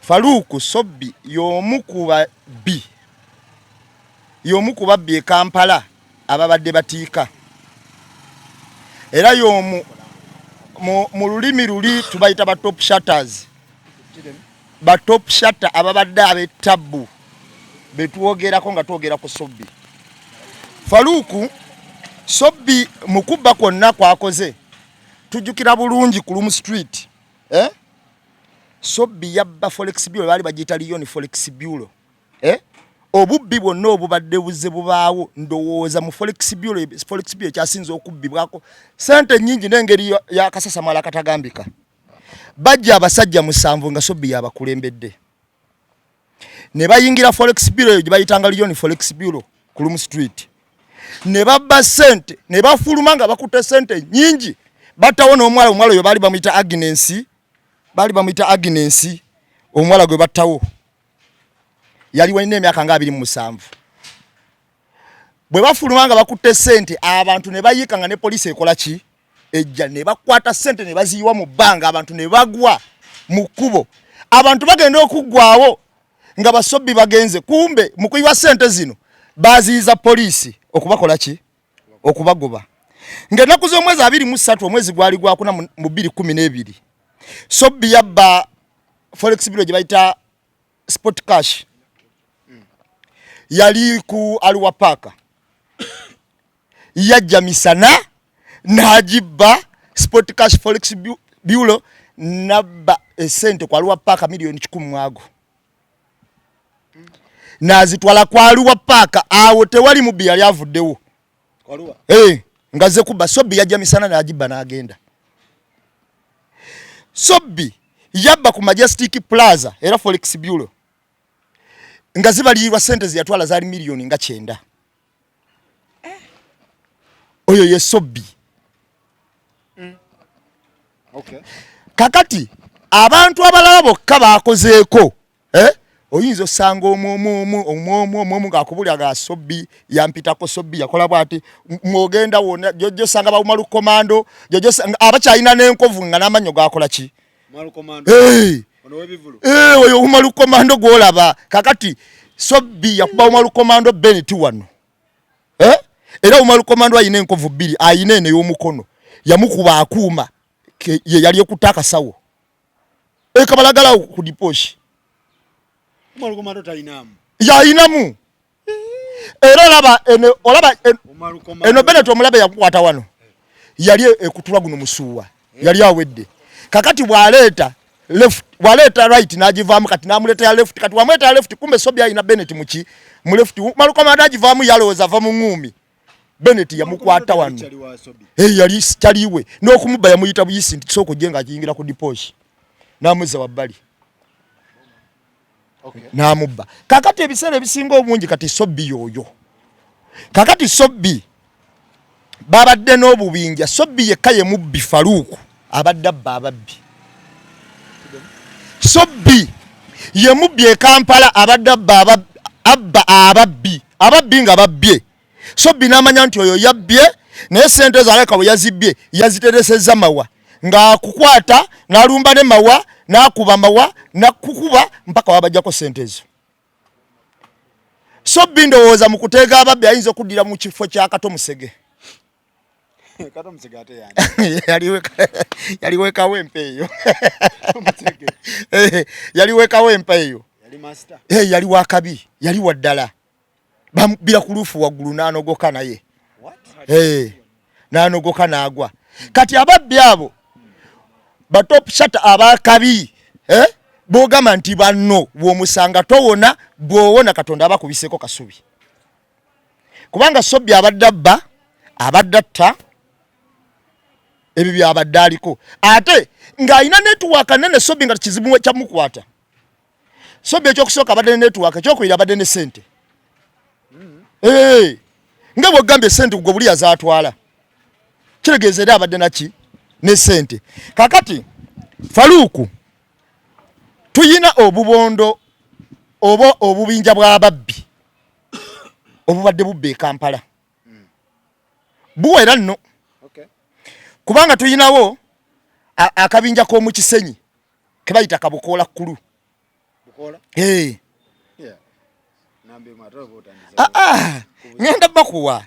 Faluuku Sobbi y'omu ku babbi, y'omu ku babbi e Kampala ababadde batiika, era y'omu mu lulimi luli tubayita ba top shutters, ba top shutter ababadde ab'ettabbu betwogerako nga twogera ku Sobbi. Faluuku Sobbi mu kubba kwonna kwakoze, tujjukira bulungi ku Lumu Street, eh? Sobbi yabba Forex Bureau, baali bagiyita Leon Forex Bureau, eh? Obubbi bwonna obubadde buzze bubaawo, ndowooza mu Forex Bureau, Forex Bureau ekyasinze okubbibwako sente nnyingi n'engeri y'akasasamala akatagambika. Bajja abasajja 7 nga Sobbi yabakulembedde ne bayingira Forex Bureau eyo gye bayitanga Leon Forex Bureau ku Lumu Street, ne babba sente ne bafuluma nga bakutte sente nnyingi, battawo n'omuwala. Omuwala oyo baali bamuyita Agnes, baali bamuyita Agnes. Omuwala gwe battawo yali walina emyaka nga 27. Bwe bafuluma nga bakutte sente, abantu ne bayiika nga ne poliisi ekola ki, ejja ne bakwata sente ne baziyiwa mu bbanga, abantu ne bagwa mu kkubo. Abantu bagenda okuggwawo nga basobbi bagenze, kumbe mu kuyiwa sente zino baziyiza poliisi okubakola ki, okubagoba. Ng'ennaku z'omwezi 23, omwezi gwali gwakuna mu 2012, Sobbi yabba Forex Bureau gye bayita Spot Cash, yali ku Arua Park. Yajja misana n'agibba Spot Cash Forex Bureau, nabba esente ku Arua Park 100,000,000 mwago n'azitwala ku Arua Park. Awo tewali mubbi yali avuddewo. Nga ze kubba. Sobbi yajja misana n'agibba n'agenda. Sobbi yabba ku Majestic Plaza, era Forex Bureau. Nga zibalirirwa sente zeyatwala zaali miliyoni nga 90. Oyo ye Sobbi. Kakati abantu abalala bokka bakozeeko, eh? Oyinza osanga omu omu omu omu omu omu omu ng'akubulira ga Sobbi yampitako, Sobbi yakola bw'ati, mwogenda wonna jojja osanga ba Umaru Komando, jojja osanga abakyalina n'enkovu nga n'amannyo gakola ki? Oyo Umaru Komando gw'olaba kakati Sobbi yakuba Umaru Komando Bennett wano. Era Umaru Komando alina enkovu bbiri, alina eno ey'omukono yamukuba akuuma ye yali ekutte akasawo ekabalagala ku diposhi yayinamu. Era olaba eno, olaba eno Bennett omulabe yakukwata wano yali ekutula guno musuwa yali awedde. Kakati bw'aleeta left, bw'aleeta right n'agivaamu, kati n'amuleeta ya left, kati wamweta ya left, kumbe Sobbi alina Bennett muki mu left. Umaru Komando agivaamu, yalowooza ava mu ŋŋuumi. Bennett yamukwata wano, yali kyaliwe n'okumubba yamuyita buyisi nti sooka ojje ng'akiyingira ku diposhi n'amuzza wabbali n'amubba. Kakati ebiseera ebisinga obungi kati Sobbi y'oyo. Kakati Sobbi babadde n'obubinja, Sobbi yekka ye mubbi Faruku abadde abba ababbi. Sobbi ye mubbi e Kampala abadde abba ababbi, ababbi nga babbye. Sobbi n'amanya nti oyo yabbye, naye ssente ezo alabika bwe yazibbye yaziteresezza mawa, ng'akukwata n'alumba ne mawa n'akuba mawa n'akukuba mpaka wabajjako ssente ezo. Sobbi ndowooza mu kuteega ababbi ayinza okuddira mu kifo kya Kato Musege. Kato Musege ate yani. Yali wekawempe eyo. Yali wekawempe eyo. Yali master. Yali wakabi, yali waddala. Bamukubira ku luufu waggulu n'anogoka naye. N'anogoka n'agwa. Kati ababbi abo ba top shutter abakabi, bw'ogamba nti banno bw'omusanga towona, bw'owona Katonda abakubiseeko kasubi. Kubanga Sobbi abadde abba, abadde atta, ebyo byabadde aliko. Ate ng'alina netiwaaka nnene Sobbi nga kizibu kyamukwata. Sobbi ekyokusooka abadde ne netiwaaka, ekyokubiri abadde ne ssente. Nga bw'ogambye ssente gwe buli yazaatwala, kitegeeza era abadde naki ne ssente. Kakati Faruku tuyina obubondo oba obubinja bw'ababbi obubadde bubba e Kampala buwera nno, kubanga tuyinawo akabinja k'omu Kisenyi ke bayita Kabukoola Kkulu. Ngenda bakuwa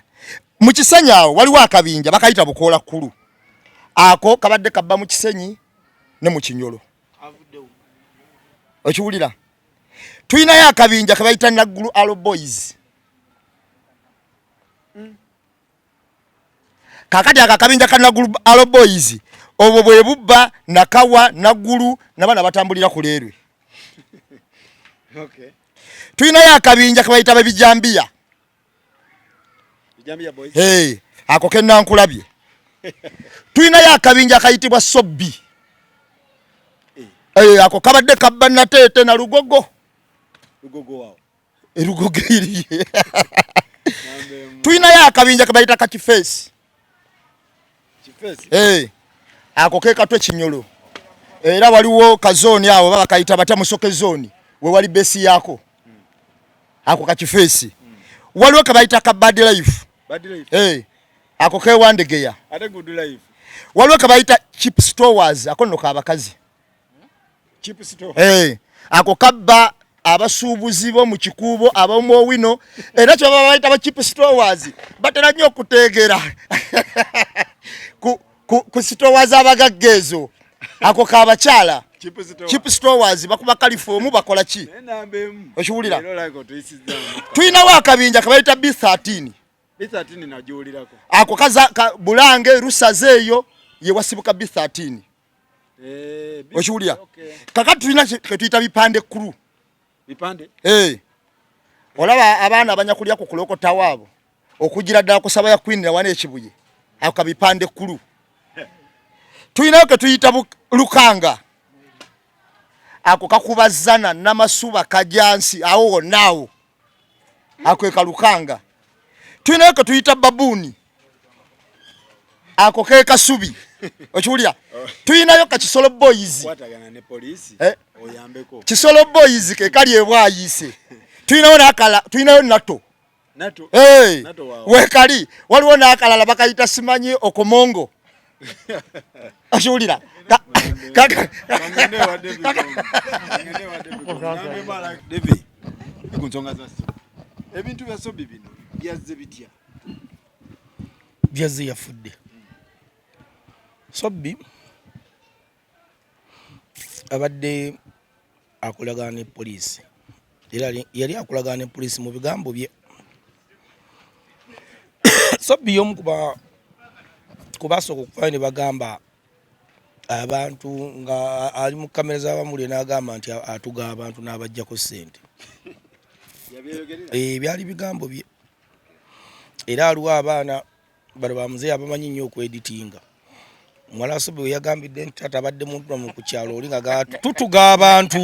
mu Kisenyi awo waliwo akabinja bakayita Bukoola Kkulu, ako kabadde kabba mu Kisenyi ne mu Kinyolo. Okiwulira? Tulinayo akabinja ke bayita Naggulu Alo Boys. Kakati ako akabinja ka Naggulu Alo Boys obwo bwe bubba Nakawa, Naggulu n'abaana batambulira ku leerwe. Tulinayo akabinja ke bayita Babijambiya. Ako ke nankulabye. Tulinayo akabinja akayitibwa Sobbi. Ako kabadde kabba Nateete na Lugogo. Erugogo eri. Tulinayo akabinja ke bayita Kakifeesi. Ako ke Katwe Kinyolo. Era waliwo kazooni awo baba kayita batya, Musoke zooni, we wali besi yaako. Ako Kakifeesi. Waliwo ke bayita ka Bad Life. Ako ke Wandegeya. Waliwo ke bayita Cheap Stores, ako nno kabakazi. Ako kabba abasuubuzi bo mu Kikuubo ab'omu Owino, era kye baba bayita ba Cheap Stores batera nnyo okuteegera ku sitowa z'abagagga ezo. Ako kabakyala. Cheap Stores bakuba kalifoomu bakola ki? Okiwulira? Tulinawo akabinja ke bayita B13. B13 nagiwulirako. Ako kaza Bulange Rusaze eyo ye wasibuka B13. Okiwulira? Kakati tulina ke tuyita bipande kulu. Bipande? Olaba abaana abanyakulya ku kulokota waabo okugira ddala kusaba ya Queen wana ekibuye ako kabipande kulu. Tulinayo ke tuyita Lukanga. Ako kakuba Zana, Namasuba, Kajansi, awo wonna awo. Ako ekalukanga. Tulinayo ke tuyita babuuni. Ako ke Kasubi. Okiwulira? Tulinayo ka Kisolo Boys. Kwatagana ne poliisi eh? Oyambeko. Kisolo Boys ke kali ebwayise. Tulinayo n'akala, tulinayo Nato. Nato. Hey, Nato wawo. Wekali waliwo n'akalala bakayita simanyi Okomongo. Okiwulira? Ku nsonga za Sobi, ebintu bya Sobi bino byazze bitya? Byazze yafudde. Sobi abadde akolagana ne poliisi, era yali akolagana ne poliisi mu bigambo bye. Sobi y'omu kubasooka okuvayo ne bagamba abantu nga ali mu kamera z'abamulire n'agamba nti atuga abantu n'abaggyako ssente. Byali bigambo bye. Era aliwo abaana bano ba muzeeyi abamanyi nnyo okweditinga. Muwala Sobi we yagambidde nti taata abadde muntu wamu ku kyalo oli nga tutuga abantu.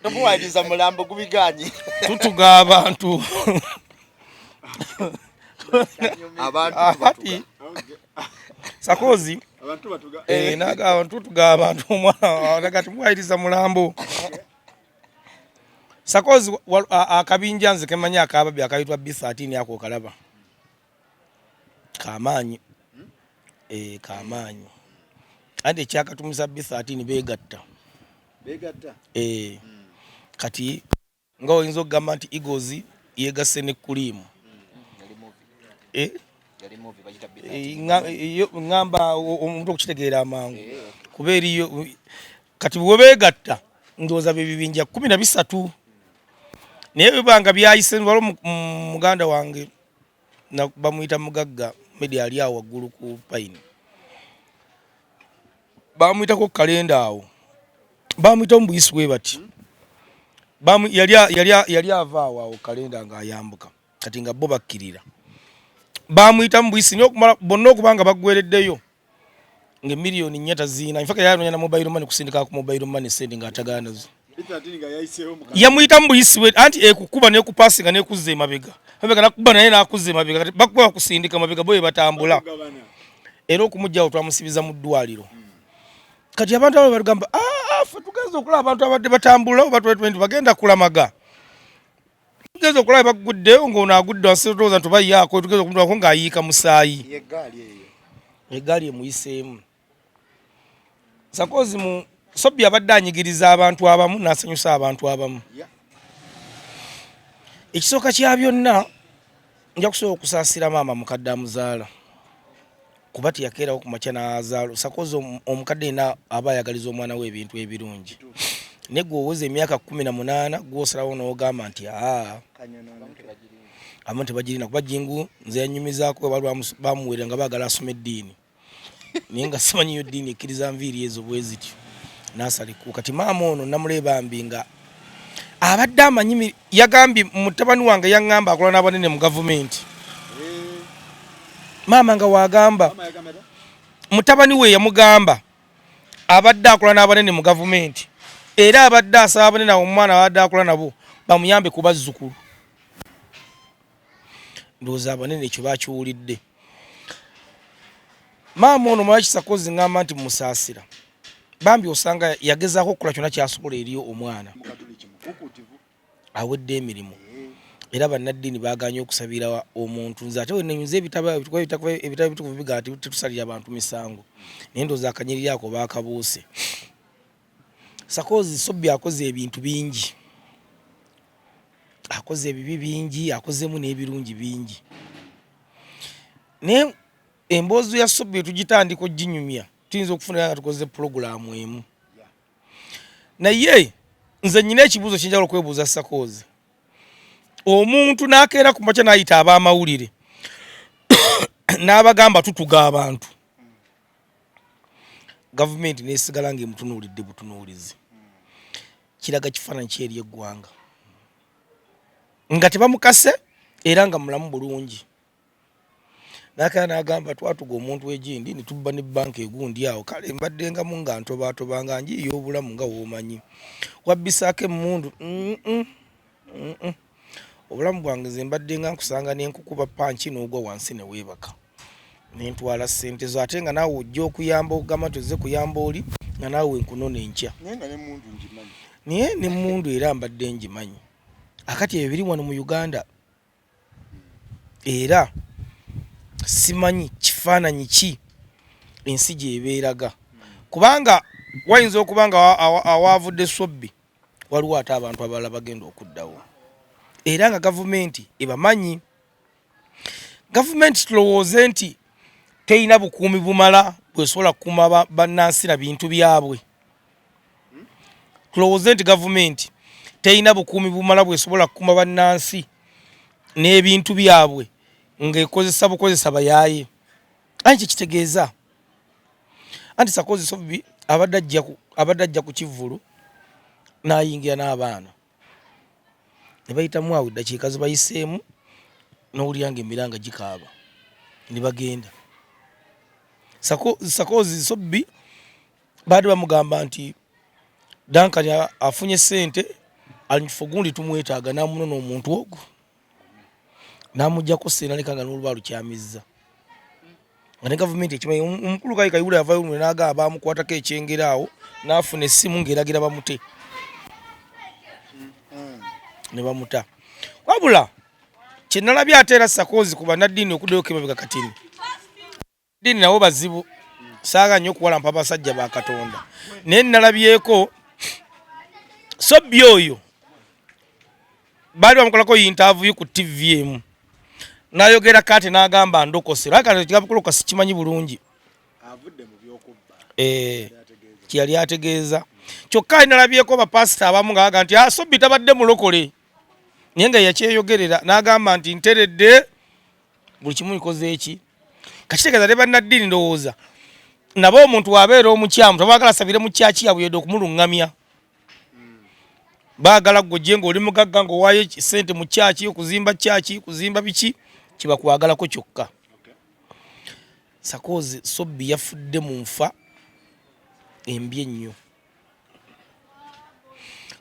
Tomuwayiriza mulambo gubiganye. Tutuga abantu. Abantu Ati Sakozi abantu batuga. Naga abantu tutuga abantu, omwana kati muwayiriza mulambo. Sakozi akabinja nze kemanyi akababi akayitwa B13 ako kalaba. Kamaanyi. Kamaanyi. Ate ekyakatumisa B13 beegatta. Beegatta? Kati nga oyinza okugamba nti Eagles yeegasse ne Kulimu. Ngamba omuntu okukitegeera amangu. Kuba eriyo kati bwe beegatta ndowooza bye bibinja 13. Naye bibanga byayise, waliwo muganda wange bamuyita Mugagga Media ali awo waggulu ku Pine. Bamuyitako kalenda awo. Bamuyita mu buyisi bwe bati. Yali ava awo awo kalenda ng'ayambuka. Kati nga bo bakkirira. Bamuyita mu buyisi naye okumala bonna okuba nga baggwereddeyo nga emiliyoni 4 taziina. In fact, yali anoonya na mobile money kusindika ku mobile money sente ng'atagana nazo. Yamuyita mu buyisi bwe anti ekukuba n'ekupasinga n'ekuzza emabega. Mabega nakuba naye n'akuzza emabega. Kati bakuba bakusindika mabega bo bwe batambula. Era okumuggyawo twamusibiza mu ddwaliro. Kati abantu abo batugamba, ffe tugenze okulaba abantu abadde batambula oba twenty bagenda kulamaga. Tugenze okulaba baguddeyo ng'ono agudde wansi, tulowooza nti oba ye ako, tugenze okumutwalako ng'ayiika musaayi. Y'eggaali eyo. Eggaali emuyiseemu. Sakozi mu Sobi abadde anyigiriza abantu abamu n'asanyusa abantu abamu. Ekisooka kya byonna nja kusobola okusaasira maama mukadde amuzaala. Kuba teyakeerawo ku makya n'azaala. Sakozi omukadde yenna aba ayagaliza omwana we ebintu ebirungi. Naye gwe oweza emyaka 18 gw'osalawo n'ogamba nti abamu tebagirina kuba Jingu nze yannyumizaako bwe bamuweerera nga baagala asome eddiini. Naye nga simanyiyo ddiini ekkiriza nviiri ezo bwe zityo. N'asala ekkubo. Kati maama ono namulaba bambi nga abadde amanyi yagambye mutabani wange yaŋŋamba akola n'abanene mu gavumenti. Maama nga w'agamba mutabani we yamugamba abadde akola n'abanene mu gavumenti era abadde asaba abanene abo omwana abadde akola nabo bamuyambe ku bazzukulu. Ndowooza abanene ekyo bakiwulidde. Maama ono Mwaki Sakozi ŋŋamba nti musaasira. Bambi osanga yagezaako okukola kyonna ky'asobola eri omwana. Awedde emirimu. Era bannaddiini baagaanye okusabira omuntu. Nze ate we nnenyuza ebitabo ebitabo ebitukuvu bigamba nti tetusalira bantu misango. Naye ndowooza akanyiriri ako baakabuuse. Sakozi Sobi akoze ebintu bingi. Akoze ebibi bingi, akozeemu n'ebirungi bingi. Naye emboozi ya Sobi tugitandika oginyumya, tuyinza okufuna nga tukoze pulogulaamu emu. Naye nze nnina ekibuuzo kye njagala okwebuuza Sakozi. Omuntu n'akeera ku makya n'ayita ab'amawulire n'abagamba tutuga abantu. Gavumenti n'esigala ng'emutunuulidde butunuulizi. Kiraga kifaananyi ki eri eggwanga? Nga tebamukase era nga mulamu bulungi. Nakera n'agamba twatuga omuntu egindi ne tubba ne bbanka egundi awo kale mbaddengamu nga ntobaatoba nga njiiya obulamu nga w'omanyi wabbisaako emmundu Obulamu bwange nze mbadde nga nkusanga ne nkukuba panki n'ogwa wansi ne weebaka ne ntwala ssente zo ate nga naawe ojja okuyamba okugamba nti ozze kuyamba oli nga naawe nkunona enkya naye n'emmundu era mbadde ngimanyi akati ebyo biri wano mu Uganda era simanyi kifaananyi ki ensi gy'ebeeraga kubanga wayinza okuba nga awaavudde Sobbi waliwo ate abantu abalala bagenda okuddawo era nga gavumenti ebamanyi. Gavumenti tulowooze nti terina bukuumi bumala bwesobola kukuuma bannansi na bintu byabwe. Tulowooze nti gavumenti terina bukuumi bumala bwesobola kukuuma bannansi n'ebintu byabwe ng'ekozesa bukozesa bayaaye. Anti kyekitegeeza anti Sakozi Sobbi abadde ajja abadde ajja ku kivvulu n'ayingira n'abaana ne bayitamu awo eddakiika zibayiseemu n'owulira ng'emiranga gikaaba ne bagenda. Sakozi Sobbi baadde bamugamba nti Duncan afunye ssente ali mu kifo gundi tumwetaaga n'amunona omuntu ogwo n'amuggyako ssente naleka nga n'oluba alukyamizza nga ne gavumenti ekimanyi. Omukulu Kayi Kayihura yavaayo luno n'agamba baamukwatako ekyengera awo n'afuna essimu ng'eragira bamute ne bamuta. Wabula kye nalabye ate era Sakozi ku bannaddiini okuddayo emabega katini dini nabo bazibu saaga nnyo okuwalampa abasajja ba Katonda naye nalabyeko Sobbi oyo baali bamukolako yintaavuyu ku ttivi emu n'ayogera kati n'agamba ndokose lwaki ekigambo kulokoka sikimanyi bulungi eh, kyeyali ategeeza kyokka nalabyeko bapasita abamu nga baga nti ah, Sobbi tabadde mulokole naye nga yakyeyogerera n'agamba nti nteredde buli kimu nkoze eki kakitegeeza ne bannaddiini ndowooza nabo omuntu wabeera omukyamu tebagala asabire mu kyaki yabwe yedde okumulungamya baagala gwe ojje ng'oli mugagga ng'owaayo sente mu kyaki okuzimba kyaki kuzimba biki kibakwagalako kyokka Sakozi Sobbi yafudde mu nfa embi ennyo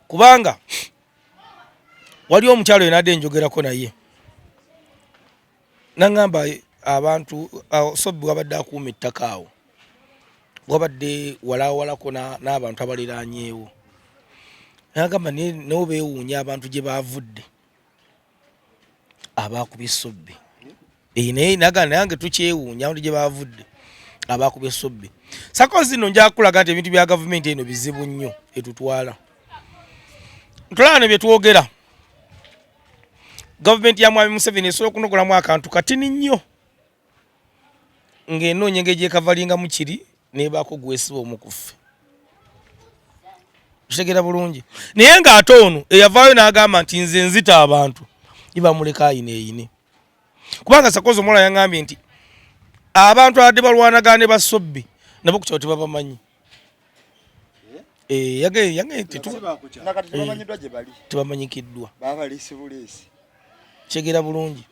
kubanga waliwo omukyalo yenadde njogerako naye nangamba abantu Sobbi wabadde akuuma ettaka awo wabadde walawalako n'abantu abaliranyeewo nagamba nabo beewuunya abantu gye baavudde abaakubye Sobbi eh, naye naga nange tukyewuunya abantu gye baavudde abaakubye Sobbi sako zino nja kulaga nti ebintu bya gavumenti eno bizibu nnyo etutwala ntulaba ne bye twogera gavumenti ya mwami Museveni esobola okunogolamu akantu katini nnyo ng'enoonya engeri gyekavalingamu kiri nebaako gwesiba omu ku ffe kitegeera bulungi naye ng'ate ono eyavaayo n'agamba nti nze nzita abantu ibamuleka ayina eyine kubanga sakozi omuwala yangambye nti abantu abadde balwanagana ne basobbi nabo ku kyalo tebabamanyi eh, eh, tebamanyikiddwa kyegera bulungi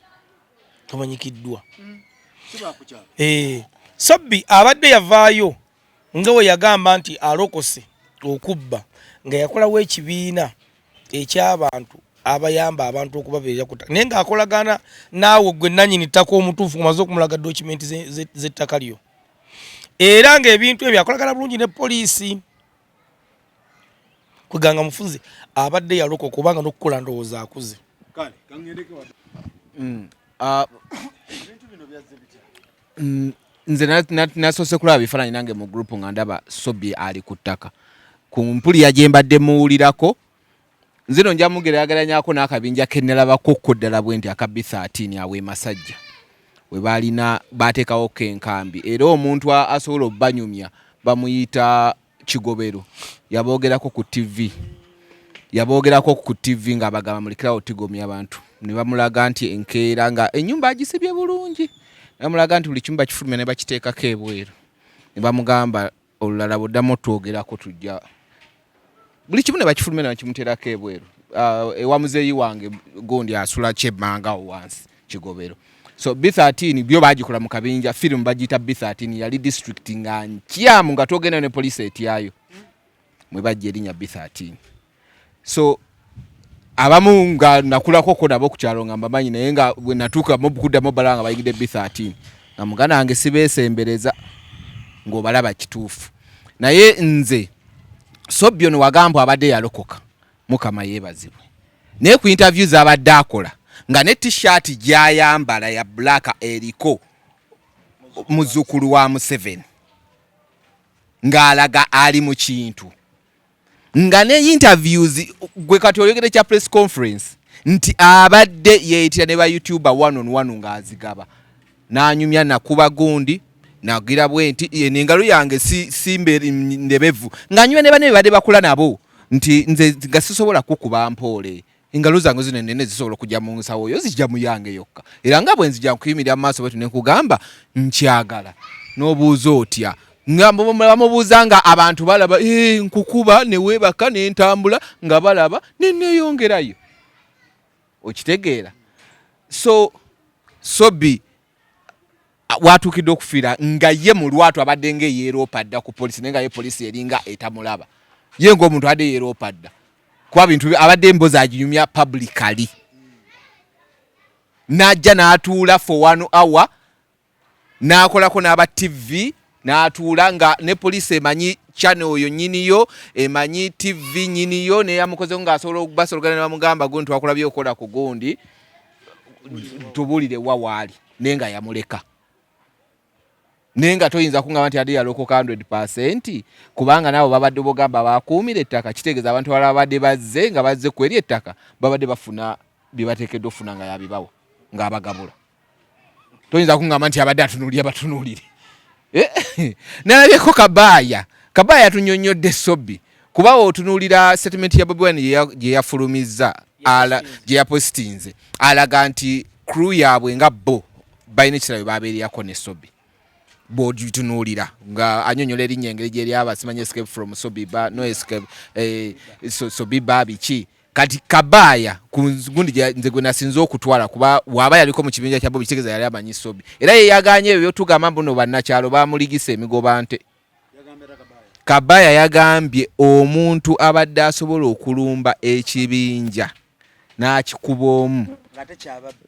tamanyikiddwa hmm. eh, Sobbi abadde yavaayo nga we yagamba nti alokose okubba nga yakolawo ekibiina eky'abantu abayamba abantu okubabeerera ku ttaka naye ng'akolagana naawe gwe nannyini ttaka omutuufu omaze okumulaga dokimenti z'ettaka lyo era ng'ebintu ebyo akolagana bulungi ne poliisi kweganga mufunze abadde yalokoka kubanga n'okukula ndowooza akuze. Ah, nze nasoose kulaba bifaananyi nange mu group nga ndaba Sobbi ali ku ttaka ku mpulira gye mbadde muwulirako nze no nja mugeraageranyako n'akabinja ke nalabako ko ddala bwe nti aka B13 awo e Masajja we baalina baateekawo ko enkambi era omuntu asobola obanyumya bamuyita Kigobero yaboogerako ku TV yaboogerako ku TV ng'abagamba mulekerawo tigomya abantu ne bamulaga nti enkeera nga ennyumba agisibye bulungi ne bamulaga nti buli kimu bakifulumya ne bakiteekako ebweru ne bamugamba olulala bw'oddamu otwogerako tujja buli kimu ne bakifulumya ne bakimuteerako ebweru. Ah, ewa muzeeyi wange gundi asula kyemmanga awo wansi Kigobero. So B13 byo bagikola mu kabinja, film bagiyita B13, yali district nga nkyamu nga togenda ne poliisi etyayo mwe bajja erinnya B13. So abamu nga nakulako ko nabo ku kyalo nga mbamanyi, naye nga bwe natuuka kuddamu balaba nga bayingidde B13 nga muganda wange sibeesembereza ng'obalaba kituufu. Naye nze Sobbi ono wagamba abadde yalokoka, Mukama yeebazibwe, naye ku interview z'abadde akola nga ne t-shirt gy'ayambala ya black eriko muzzukulu wa Museveni, ng'alaga ali mu kintu, nga ne interviews gwe kati oyogere kya press conference nti abadde yeeyitira ne ba youtuber one on one ng'azigaba n'anyumya nakuba gundi nagira bwe nti eno engalo yange si ndebevu, ng'anyumya ne banne babadde bakula nabo nti nze nga sisobola kukuba mpoole, engalo zange zino nene zisobola okujja mu nsawo yo, zijja mu yange yokka, era nga bwe nzija nkuyimirira mu maaso bwetu ne nkugamba nkyagala n'obuuza otya, nga bamubuuza nga abantu balaba nkukuba ne weebaka ne ntambula nga balaba ne neeyongerayo, okitegeera. So Sobbi watuukidde okufiira nga ye mu lwatu abadde nga eyeeroopa dda ku poliisi, naye nga ye poliisi eringa etamulaba, ye ng'omuntu abadde yeeroopa dda kuba bintu abadde emboozi aginyumya publicly, n'ajja n'atuula for 1 hour n'akolako n'aba TV n'atuula nga ne poliisi emanyi channel oyo nnyiniyo, emanyi TV nnyiniyo, neyamukozeko ng'asobola okubasologana ne bamugamba gundi twakulabye okola ku gundi tubuulire wa waali, naye nga yamuleka. Naye nga toyinza kungamba nti ate yalokoka 100%, kubanga nabo babadde bogamba bakuumira ettaka, kitegeeza abantu abalala babadde bazze nga bazze ku eri ettaka babadde bafuna bye bateekeddwa okufuna nga yabibawa ng'abagabula. Toyinza kungamba nti abadde atunuulira batunuulire. Nalabyeko Kabaaya, Kabaaya yatunyonnyodde Sobbi, kuba otunuulira statement ya Bobi Wine gye yafulumizza, gye yapositinze, alaga nti crew yaabwe nga bo balina ekirala bye babeererako ne Sobbi. Bw'ogitunuulira nga annyonnyola erinnya engeri gye lyaba, simanyi escape from Sobbi ba, no escape, Sobbi ba biki. Kati Kabaaya ku gundi nze gwe nasinze okutwala, kuba bw'aba yaliko mu kibinja kya Bobi kitegeeza yali amanyi Sobbi, era ye yagaanye ebyo by'otugamba mbu nno bannakyalo baamuligisa emigoba nte. Kabaaya yagambye omuntu abadde asobola okulumba ekibinja n'akikuba omu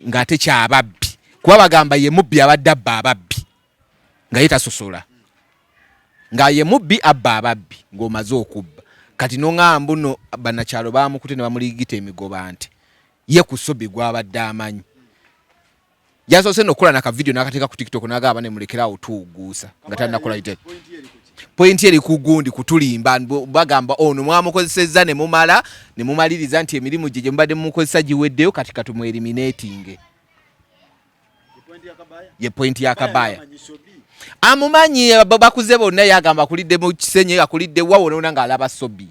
ng'ate kyababbi, kuba bagamba ye mubbi abadde abba ababbi nga ye tasosola, nga ye mubbi abba ababbi ng'omaze okubba. Kati n'oŋŋamba mbu nno bannakyalo baamukute ne bamuligita emigoba nte, ye ku Sobbi gw'abadde amanyi. Yasoose nno okukola naka video n'akateeka ku TikTok n'agamba ne mulekere awo tuwugguusa nga tannakola ite. Pointi eri ku gundi kutulimba, bagamba ono mwamukozesezza ne mumala ne mumaliriza nti emirimu gye gye mubadde mumukozesa giweddeyo, kati katumweriminatinge. Ye pointi ya Kabaaya. Amumanyi bakuze bonna, yagamba akulidde mu Kisenyi, akulidde wa wonna ng'alaba Sobbi.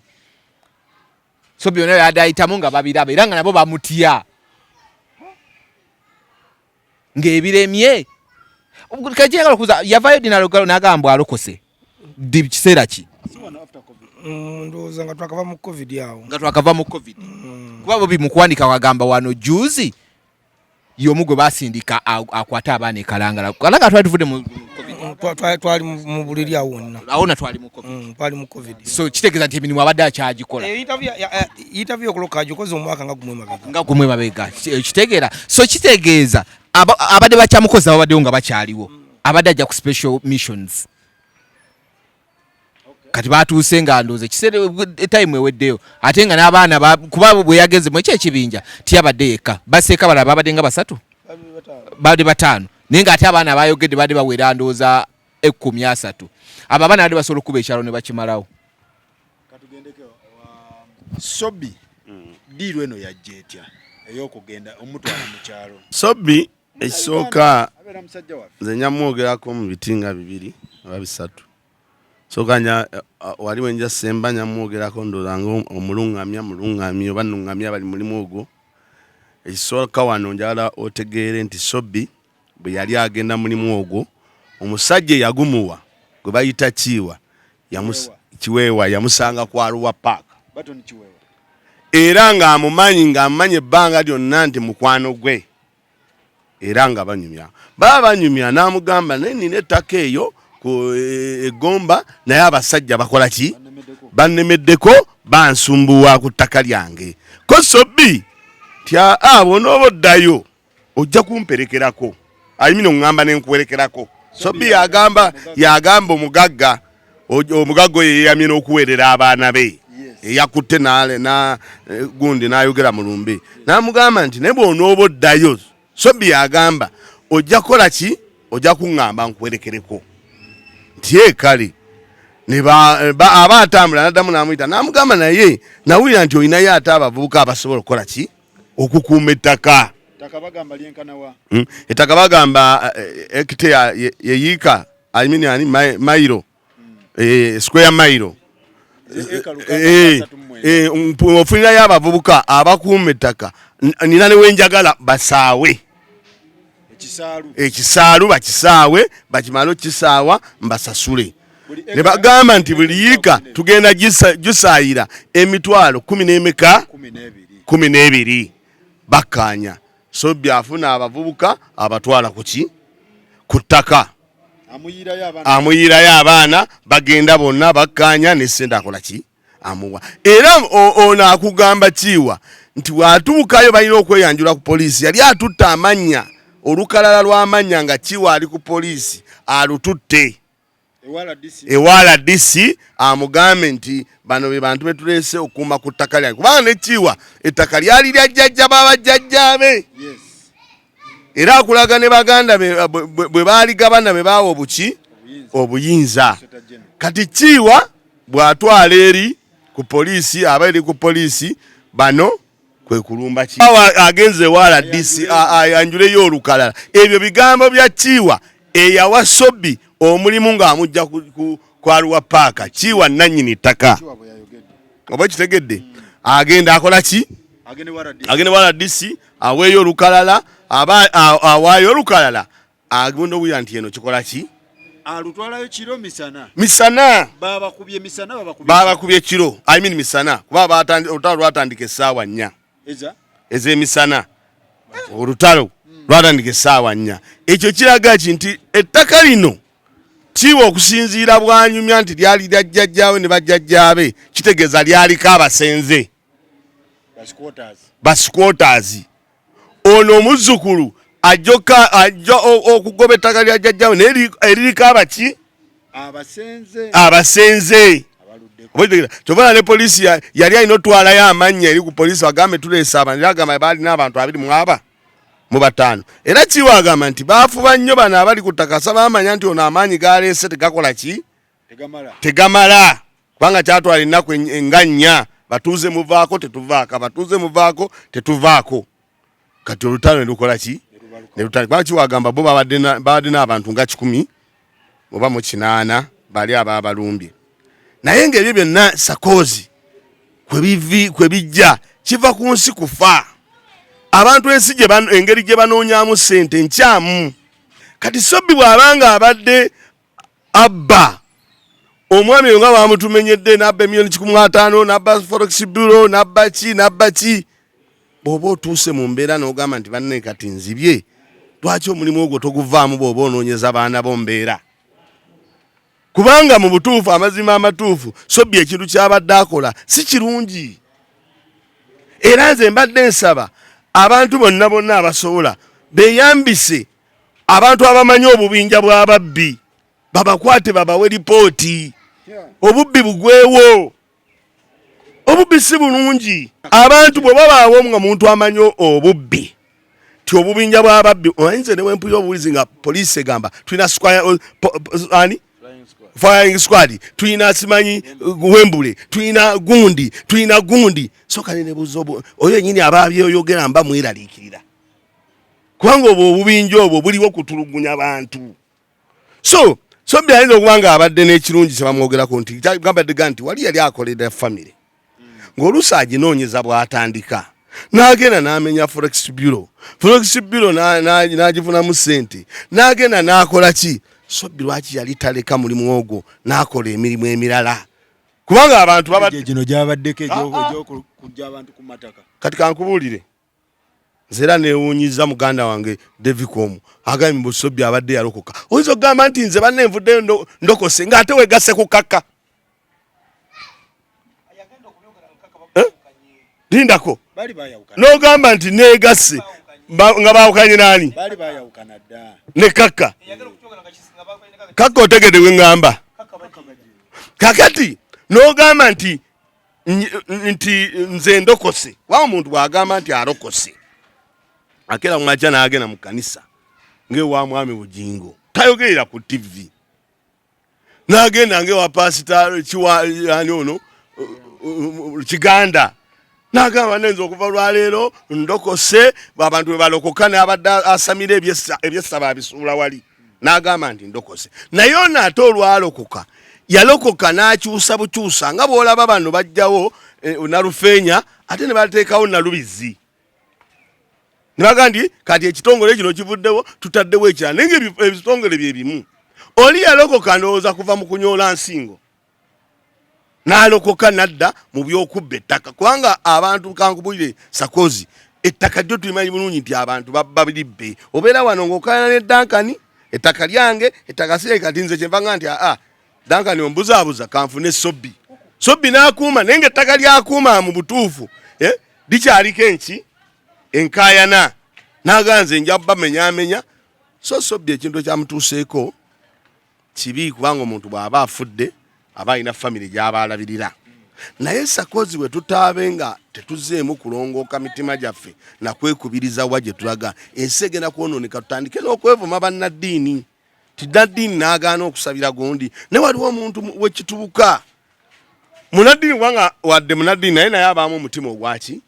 Sobbi yonna yadde ayitamu nga babiraba era nga nabo bamutya. Ng'ebiremye. Kati okuza yavaayo ddi n'agamba alokose? Ddi kiseera ki? Ndowooza nga twakava mu COVID awo. Nga twakava mu COVID. Kuba Bobi mu kuwandika wagamba wano juzi y'omu gwe basindika akwate abaana e Kalangala. Kalangala twali tuvudde mu COVID. Twali mu buliri awo wonna. Awo na twali mu COVID. Twali mu COVID. So kitegeeza nti emirimu abadde akyagikola. Interview okuloka agikoze omwaka nga gumwe mabega. Nga gumwe mabega. Kitegeera. So kitegeeza abadde bakyamukoza babaddewo nga bakyaliwo. Abadde ajja ku special missions. Kati batuuse nga ndowooza ekiseera time eweddeyo, ate nga n'abaana kuba bwe yagenze mu ekyo ekibinja tiyabadde yekka, baseeka balala babadde nga basatu, babadde bataano, naye ng'ate abaana bayogedde babadde bawera ndowooza 13. Abo abaana babadde basobola okukuba ekyalo ne bakimalawo. Sobbi ddiiru eno yajja etya ey'okugenda omutwala mu kyalo? Sobbi ekisooka nze nyamwogerako mu biti nga 2 oba 3. Sooka nya wali we nja ssemba nyamwogerako ndowooza nga omulungamya mulungamya oba nnungamya bali mulimu ogwo. Ekisooka wano njagala otegeere nti Sobbi bwe yali agenda mulimu ogwo, omusajja eyagumuwa gwe bayita Kiwa, Kiweewa yamusanga ku Arua Park. Era ng'amumanyi, ng'amumanyi ebbanga lyonna nti mukwano gwe. Era nga banyumya, baba banyumya, n'amugamba naye nina ettaka eyo ku eggomba, naye abasajja bakola ki? Bannemeddeko, bansumbuwa ku ttaka lyange. Ko Sobbi ti aa, bw'onooba oddayo ojja kumperekerako, ayimina oŋŋamba ne nkuwerekerako. Sobbi yagamba, yagamba omugagga, omugagga oyo yeyamye n'okuweerera abaana be eyakutte na gundi n'ayogera mu lumbe, n'amugamba nti naye bw'onooba oddayo, Sobbi yagamba ojja kukola ki? Ojja kuŋŋamba nkuwerekereko. Nti ye kale. Ne aba atambula n'addamu n'amuyita n'amugamba naye nawulira nti olinayo ate abavubuka abasobola okukola ki? Okukuuma ettaka. Ettaka bagamba lyenkana wa? Ettaka bagamba hectare yeyiika, I mean ani mayiro, square mayiro. Ofunirayo abavubuka abakuuma ettaka, nina ne wenjagala basaawe ekisaalu, bakisaawe, bakimale okukisaawa mbasasule. Ne bagamba nti buli yiika tugenda gisaayira emitwalo kumi n'emeka? 12. Bakkaanya. Sobbi afuna abavubuka abatwala ku ki? Ku ttaka. Amuyiirayo abaana, bagenda bonna bakkaanya ne ssente akola ki? Amuwa. Era ono akugamba kiwa nti bw'atuukayo balina okweyanjula ku poliisi. Yali atutte amannya, olukalala lw'amannya nga kiwa ali ku poliisi alututte ewa RDC, amugambe nti bano be bantu betuleese okukuuma ku ttaka lyange, kubanga ne kiwa ettaka lyali lya jjajja b'abajjajjaabe. Era akulaga ne baganda be bwe baaligabana be baawa obuki obuyinza. Kati kiwa bw'atwala eri ku poliisi, aba eri ku poliisi bano kwe kulumba ki agenze ewa RDC ayanjuleyo olukalala. Ebyo bigambo bya Kiwa eyawa Sobbi omulimu ng'amujja ku Arua Paaka. Kiwa nannyini ttaka, oba ekitegedde, agenda akola ki? Agenda ewa RDC aweeyo olukalala, aba awaayo olukalala agenda owulira nti eno kikola ki? Alutwalayo kiro misana. Misana. Babakubye misana, babakubye. Babakubye kiro. I mean misana. Kuba olutalo lwatandika essaawa 4. Eza? Ez'emisana. Olutalo lwatandika essaawa 4. Ekyo kiraga ki nti ettaka lino kiwa okusinziira bw'anyumya nti lyali lya jjajjaawe ne bajjajjaabe, kitegeeza lyaliko abasenze. Basquatters. Ono omuzzukulu ajja okugoba ettaka lya jjajjaawe naye eririko abaki? Abasenze. Abasenze. Kyova ne poliisi yali alina otwalayo amannya eri ku poliisi bagambe tuleese abantu, era agamba baalina abantu abiri mu aba mu bataano. Era kiwa agamba nti baafuba nnyo bano abali ku ttaka sa baamanya nti ono amaanyi g'aleese tegakola ki? Tegamala. Kubanga kyatwala ennaku nga 4, batuuze muvaako tetuvaako, abatuuze muvaako tetuvaako. Kati olutalo ne lukola ki? Ne lutandika. Kubanga kiwa agamba bo babadde n'abantu nga 100 oba mu 8 bali abaabalumbye. Naye ng'ebyo byonna Sakozi kwe bijja kiva ku nsi kufa. Abantu ensi engeri gye banoonyaamu ssente nkyamu. Kati Sobbi bw'abanga abadde abba omwami oyo nga bamutumenyedde n'abba emiliyoni 150, n'abba forex bureau, n'abba ki, n'abba ki. Bw'oba otuuse mu mbeera n'ogamba nti banne kati nzibye, lwaki omulimu ogwo toguvaamu bw'oba onoonyeza baana bo mbeera? Kubanga mu butuufu, amazima amatuufu, Sobbi ekintu ky'abadde akola si kirungi. Era nze mbadde nsaba abantu bonna bonna abasobola beeyambise abantu abamanyi obubinja bw'ababbi, babakwate babawe lipooti, obubbi bugwewo. Obubbi si bulungi. Abantu bwe babaawo nga muntu amanyi obubbi ti obubinja bw'ababbi, oyinza ne wempulira obuwulizi nga poliisi egamba tulina square, ani firing squad, tulina simanyi wembule, tulina gundi, tulina gundi. So kale ne buuza oyo yennyini aba abyoyogera mba mweraliikirira, kubanga obwo obubinja obwo buliwo kutulugunya bantu. So Sobbi ayinza okuba nga abadde n'ekirungi kye bamwogerako nti gambadde ga nti wali yali akolera famire ng'oluusi aginoonyeza bw'atandika n'agenda n'amenya forex bureau, forex bureau n'agifunamu ssente, n'agenda n'akola ki. Sobbi lwaki yali taleka mulimu ogwo n'akola emirimu emirala? Kubanga abantu gino gyabaddeko egy'okujja abantu ku mataka. Kati kankubuulire, Nze era newuunyiza muganda wange Devicom agambye mbu Sobbi abadde yalokoka. Oyinza okugamba nti nze banne nvuddeyo ndokose ng'ate wegasse ku kakka. Eh? Lindako. N'ogamba nti neegasse nga baawukanye n'ani? Ne kakka. Kakka otegedde bwe ŋŋamba. Kakati n'ogamba nti nti nze ndokose kuba omuntu bw'agamba nti alokose akera mwaja n'agenda mu kkanisa ng'ewa mwami Bugingo tayogerera ku ttivi n'agenda ng'ewa paasita kiwaani ono Kiganda n'agamba nenze okuva lwaleero ndokose abantu bwe balokoka n'abadde asamira ebyessaba abisuula wali n'agamba nti ndokose naye ono ate olwalokoka yalokoka n'akyusa bukyusa nga bw'olaba bano bajjawo eh, nalufeenya ate ne bateekawo nalubizzi ne baga nti kati ekitongole kino kivuddewo tutaddewo ekirala naye nga ebitongole bye bimu oli yalokoka ndowooza kuva mu kunyoola nsingo n'alokoka n'adda mu by'okubba ettaka kubanga abantu kankubulire sakozi ettaka lyo tulimanyi bulungi nti abantu babba libbe obeera wano ng'okalana ne dankani ettaka lyange ettaka sire kati nze kyenva nga nti aa dankani ombuzaabuza kanfune sobbi sobbi n'akuuma naye nga ettaka lyakuuma mu butuufu eh, likyaliko enki enkaayana n'agaa nze nja bamenyamenya so sobbi ekintu ekyamutuuseeko Kibi kubanga omuntu bw'aba afudde aba alina famire gy'aba alabirira naye sakozi bwe tutaabe nga tetuzeemu kulongooka mitima gyaffe nakwekubiriza wa gye tulaga ensi egenda kwonooneka tutandike n'okwevuma bannaddiini ti nnaddiini n'agaana okusabira gundi naye waliwo omuntu wekitubuka munaddiini kubanga wadde munaddiini naye naye abaamu omutima ogwaki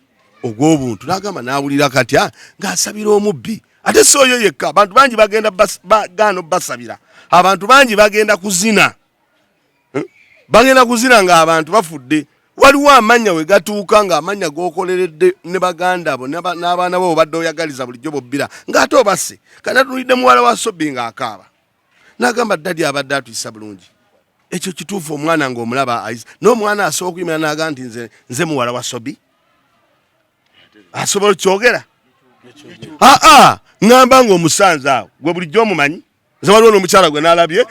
ogw'obuntu n'agamba n'awulira katya ng'asabira omubbi ate si oyo yekka abantu bangi bagenda bagaana obasabira abantu bangi bagenda kuzina eh? bagenda kuzina ng'abantu bafudde waliwo amannya we gatuuka ng'amannya g'okoleredde ne baganda bo n'abaana bo obadde oyagaliza bulijjo bobbira ng'ate obasse kati atunulidde muwala wa sobbi ng'akaaba n'agamba ddadi abadde atuyisa bulungi ekyo kituufu omwana ng'omulaba ayisa n'omwana asobola okuyimira n'agamba nti nze nze muwala wa sobi asobola okyogera aa ŋŋamba ng'omusanze awo gwe bulijjo omumanyi nze waliwo n'omukyala gwe nalabye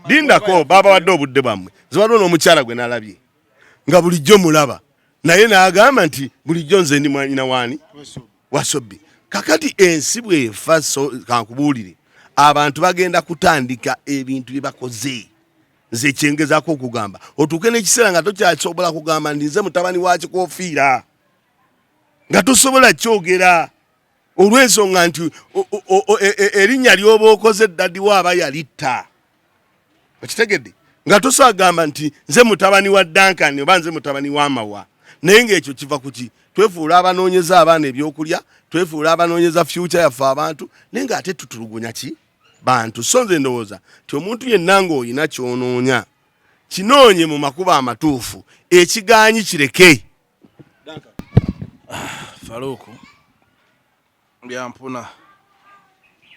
lindako babawadde obudde bwammwe nze waliwo n'omukyala gwe nalabye nga bulijjo mulaba naye n'agamba nti bulijjo nze ndi mwanyina waani wasobbi kakati ensi bwefa so, kankubuulire abantu bagenda kutandika ebintu bye bakoze nze kyengezako okugamba otuuke n'ekiseera nga tokyasobola kugamba ndi nze mutabani wa kikofiira nga tosobola kyogera olw'ensonga nti e, e, erinnya ly'oba okoze ddadi wo aba yalitta okitegedde nga tosobola kugamba nti nze mutabani wa Duncan oba nze mutabani wa Mawa naye ng'ekyo kiva ku ki twefuula abanoonyeza abaana ebyokulya twefuula abanoonyeza future yaffe abantu naye ng'ate tutulugunya ki bantu so nze ndowooza nti omuntu yenna ng'olina ky'onoonya kinoonye mu makubo amatuufu ekigaanyi kireke Faruku byampuna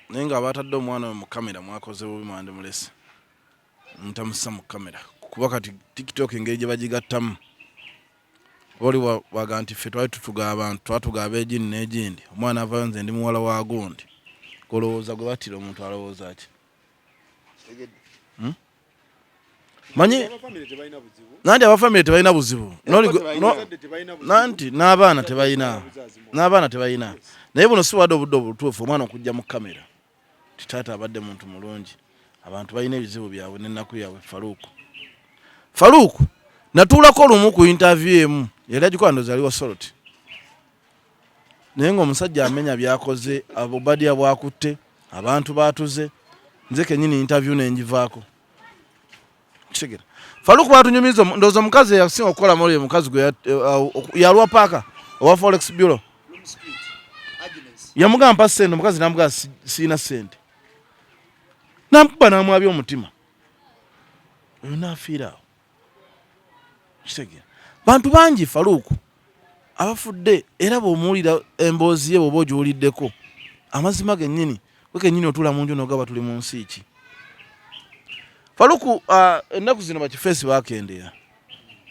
naye nga abatadde omwana we mu kamera mwakoze bubi mwandimulese mutamussa mu kamera kuba kati tiktok engeri gye bagigattamu oli waga nti ffe twali tutuga abantu twatuga ab'egindi n'egindi omwana avayo nze ndi muwala wa gundi golowooza gwe battira omuntu alowooza ki hmm? manyi nanti abafamire tebalina buzibu nanti n'abaana tebalina n'abaana tebalina naye buno si wadde obudde obutuufu omwana okujja mu kamera ti taata abadde muntu mulungi abantu balina ebizibu byabwe n'ennaku yaabwe faluuku faluuku natuulako lumu ku interview emu yali agikola ndozi ali wa soloti naye ng'omusajja amenya byakoze obadiya bwakutte abantu baatuze nze kenyini interview nengivaako kitegera faluku batunyumiza ndowooza omukazi eyasinga okukola mawulire mukazi gwe eh, yalwa paaka owa forex bureau yamugamba mpa sente omukazi namugamba siina sente namukuba namwabya omutima oyo nafiira awo Kitegeera. Bantu bangi Farouk abafudde era bw'omuwulira emboozi ye bw'oba ogiwuliddeko amazima gennyini gwe kennyini otuula mu nju n'ogaba tuli mu nsi ki. Farouk uh, ennaku zino bakifeesi bakendeera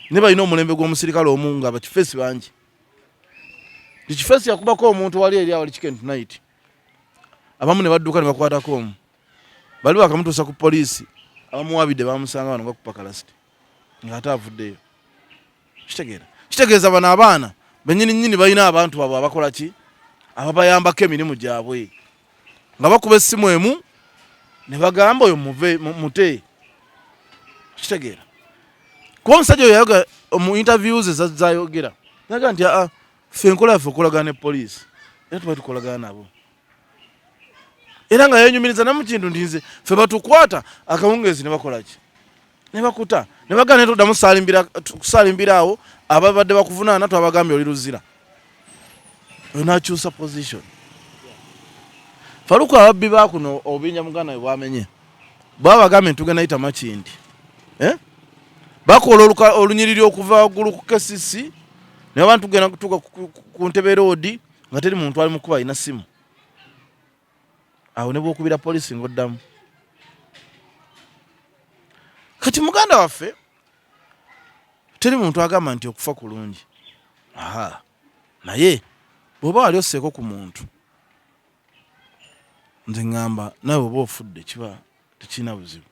naye balina omulembe gw'omusirikale omu nga bakifeesi bangi. Nti Kifesi yakubako omuntu wali eri awali Chicken Tonight, abamu ne badduka ne bakwatako omu, bali bakamutuusa ku poliisi, abamuwabidde bamusanga wano nga kupakalast ng'ate avuddeyo. Kitegeera kitegeeza bano abaana benyini nyini balina abantu baabwe abakola ki, ababayambako emirimu gyabwe, nga bakuba essimu emu ne bagamba oyo muve mute. Kitegeera kuba omusajja oyo yayoga mu interviews zayogera naga nti aa ffe enkola yaffe okolagana ne poliisi era tuba tukolagana nabo, era nga yenyumiriza namukintu nti nze ffe batukwata akawungeezi ne bakola ki, ne bakuta ne bagana ne tuddamu kusalimbira awo ababadde bakuvunaana twabagambye oli luzira. Onakyusa position. Faruku ababbi bakuno obubinja muganda we bwamenye bwabagambye ntugenda yita Makindi, eh? Bakola olunyiriri okuva waggulu ku KCC naye abantu tugenda kutuuka ku Ntebe road nga teri muntu ali mukuba alina simu awo ne bwokubira poliisi ng'oddamu. Kati muganda waffe teri muntu agamba nti okufa kulungi, aha, naye bw'oba wali osseeko ku muntu, nze ŋŋamba nawe bw'oba ofudde kiba tekirina buzibu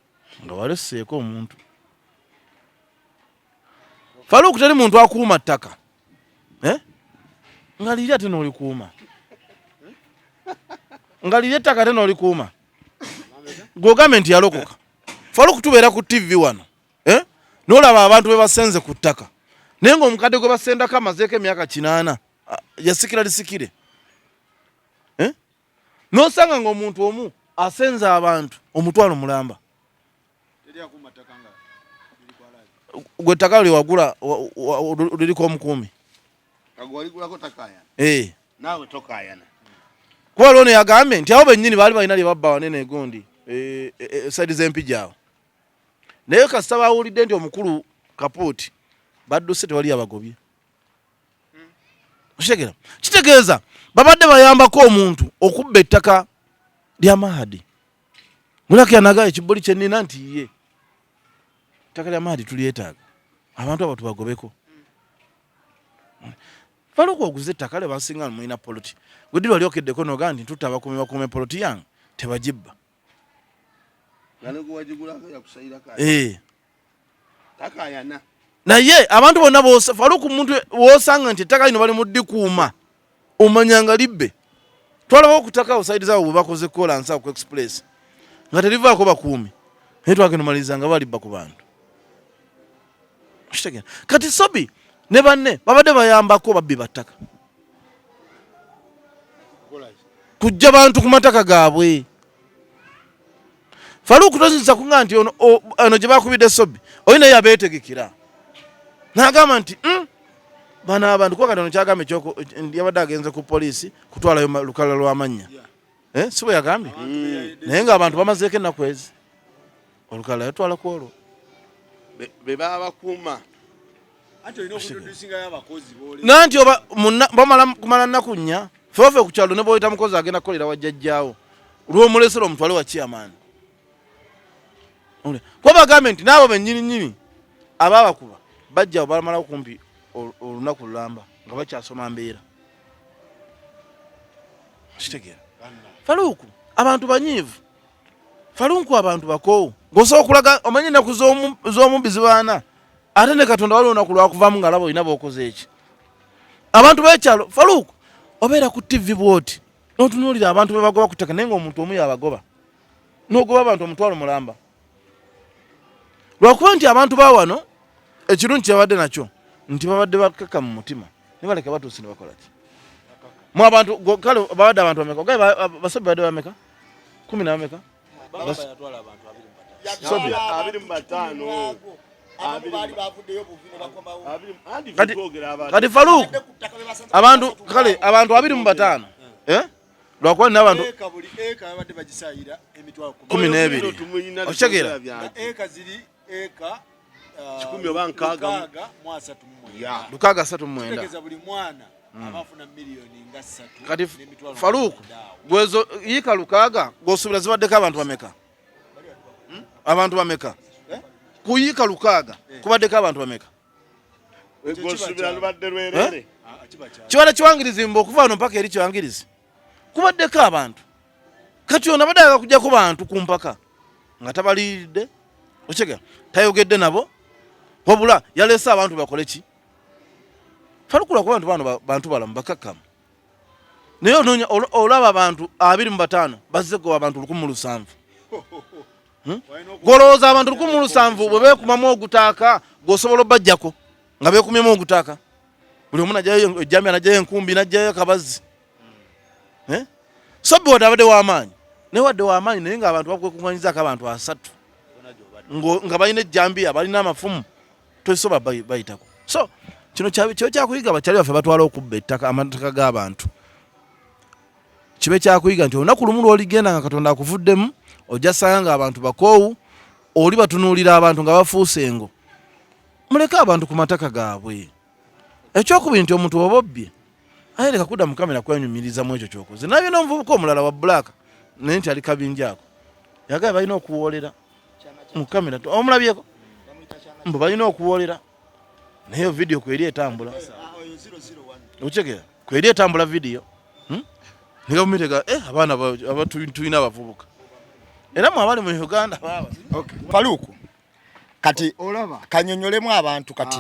nga wali osseeko omuntu. Faruku teri muntu akuuma ttaka, eh? Nga liri ate n'olikuuma, nga liri ettaka ate n'olikuuma, gw'ogambe nti yalokoka. Faruku tubeera ku TV wano, eh? N'olaba abantu be basenze ku ttaka, naye ng'omukadde gwe basendako amazeeko emyaka 80 yasikira lisikire, eh? N'osanga ng'omuntu omu asenze abantu omutwalo mulamba. Gwe ettaka lye wagula liriko omukuumi, eh. Kuba lwono yagambye nti abo bennyini baali balina lye babba wanene egundi eh, eh, saidi z'empigi awo, naye kasita bawulidde nti omukulu kapuuti badduse tewali yabagobye. Okitegera kitegeeza babadde bayambako omuntu okubba ettaka lya Mahadi. Mulaki anaga ekibuli kyenina nti ye ettaka lya Mahadi tulyetaaga, abantu abo tubagobeko. Faluku oguze ettaka lye basinga mulina poloti, gwe ddi lwali okeddeko noga nti tutta abakuumi bakuume poloti yange tebagibba? Eh. Naye abantu bonna Faluku muntu wosanga nti ettaka lino bali mu ddikuuma omanya nga libbe. Twalabawo ku ttaka awo saidi zaabwe bwe bakoze kolansi awo ku express nga terivaako bakuumi, naye twagenda omaliriza nga balibba ku bantu. Kati Sobi ne banne babadde bayambako babbi ba ttaka kujja bantu ku mataka gaabwe. Faruku toyinza kuŋŋa nti ono gye bakubidde Sobi oyo naye yabeetegekera n'agamba nti bano abantu kuba kati ono kyagambye yabadde agenze ku poliisi kutwalayo lukalala lw'amannya, eh, si bwe yagambye? Naye ng'abantu bamazeeko ennaku ezi olukalala yatwala ku olwo be babakuuma. Nanti oba bamala kumala nnaku nnya feofe ku kyalo ne bwoyita mukozi agenda kukolera wa jjajjaawo lw'omulesera omutwale wa chairman, kuba bagambye nti n'abo bennyini nnyini abaabakuba bajja bamalawo kumpi olunaku lulamba nga bakyasoma mbeera. Kitegeera Faluuku abantu banyiivu, Faluuku abantu bakoowu, ng'osobola okulaga omanyi ennaku z'omubbi zibaana ate ne Katonda waliwo olunaku lwakuvamu ng'alaba olina b'okoze eki. Abantu b'ekyalo Faluuku obeera ku TV bw'oti n'otunuulira abantu be bagoba ku ttaka, naye ng'omuntu omu yabagoba n'ogoba abantu omutwalo mulamba, lwakuba nti abantu ba wano ekirungi kyebabadde nakyo nti babadde bakaka mu mutima ne baleka batuuse ne bakola ki mu abantu. Kale babadde abantu bameka? Ogaye basobi babadde bameka? 10 na bameka? Sobi. Kati Faruku abantu kale abantu 25, eh? Lwakuba nina abantu 12, okitegeera? Kikumi oba nkaaga 639. Kati Faruku gwezo yiika 6 gwosuubira zibaddeko abantu bameka? Abantu bameka ku yiika 6 kubaddeko abantu bameka? Gwosuubira lubadde lwerere. Kibala kiwangirizi mbu okuva wano mpaka eri kiwangirizi kubaddeko abantu. Kati ono abadde ayagala kujjako bantu ku mpaka nga tabaliyiridde, okitegera, tayogedde nabo, wabula yaleese abantu bakole ki? Falukula kuba bantu bano bantu balamu bakakkamu, naye onoonya olaba abantu 25 bazze kugoba abantu 1700. Golowooza abantu 1700 bwe beekumamu ogutaaka gwosobola obajjako nga beekumyemu ogutaaka, buli omu najjayo ejjambiya, najjayo enkumbi, najjayo akabazzi. Eh? Sobbi wadde abadde w'amaanyi, naye wadde w'amaanyi naye ng'abantu bakwekuŋŋanyizaako abantu 30 nga balina ejjambiya, balina amafumu, tosobola bayitako. So kino kibe kyakuyiga bakyali baffe batwala okubba ettaka, amataka g'abantu. Kibe kyakuyiga nti olunaku lumu lw'oligenda nga Katonda akuvuddemu, ojja sanga nga abantu bakoowu, oli batunuulira abantu nga bafuuse engo. Muleke abantu ku mataka gaabwe. Ekyokubiri nti omuntu oba obbye aye leka kudda mu kamera kwenyumiriza mu ekyo kyokoze. Nabye n'omuvubuka omulala wa black naye nti ali kabinja ako yagambye balina okuwoolera mu kamera, omulabyeko mbu balina okuwoolera, naye vidiyo kweri etambula, okitegera, kweri etambula vidiyo. Ne gavumenti ega abaana tulina abavubuka era mwe abali mu Uganda baaba. Faluku kati olaba kanyonyolemu abantu kati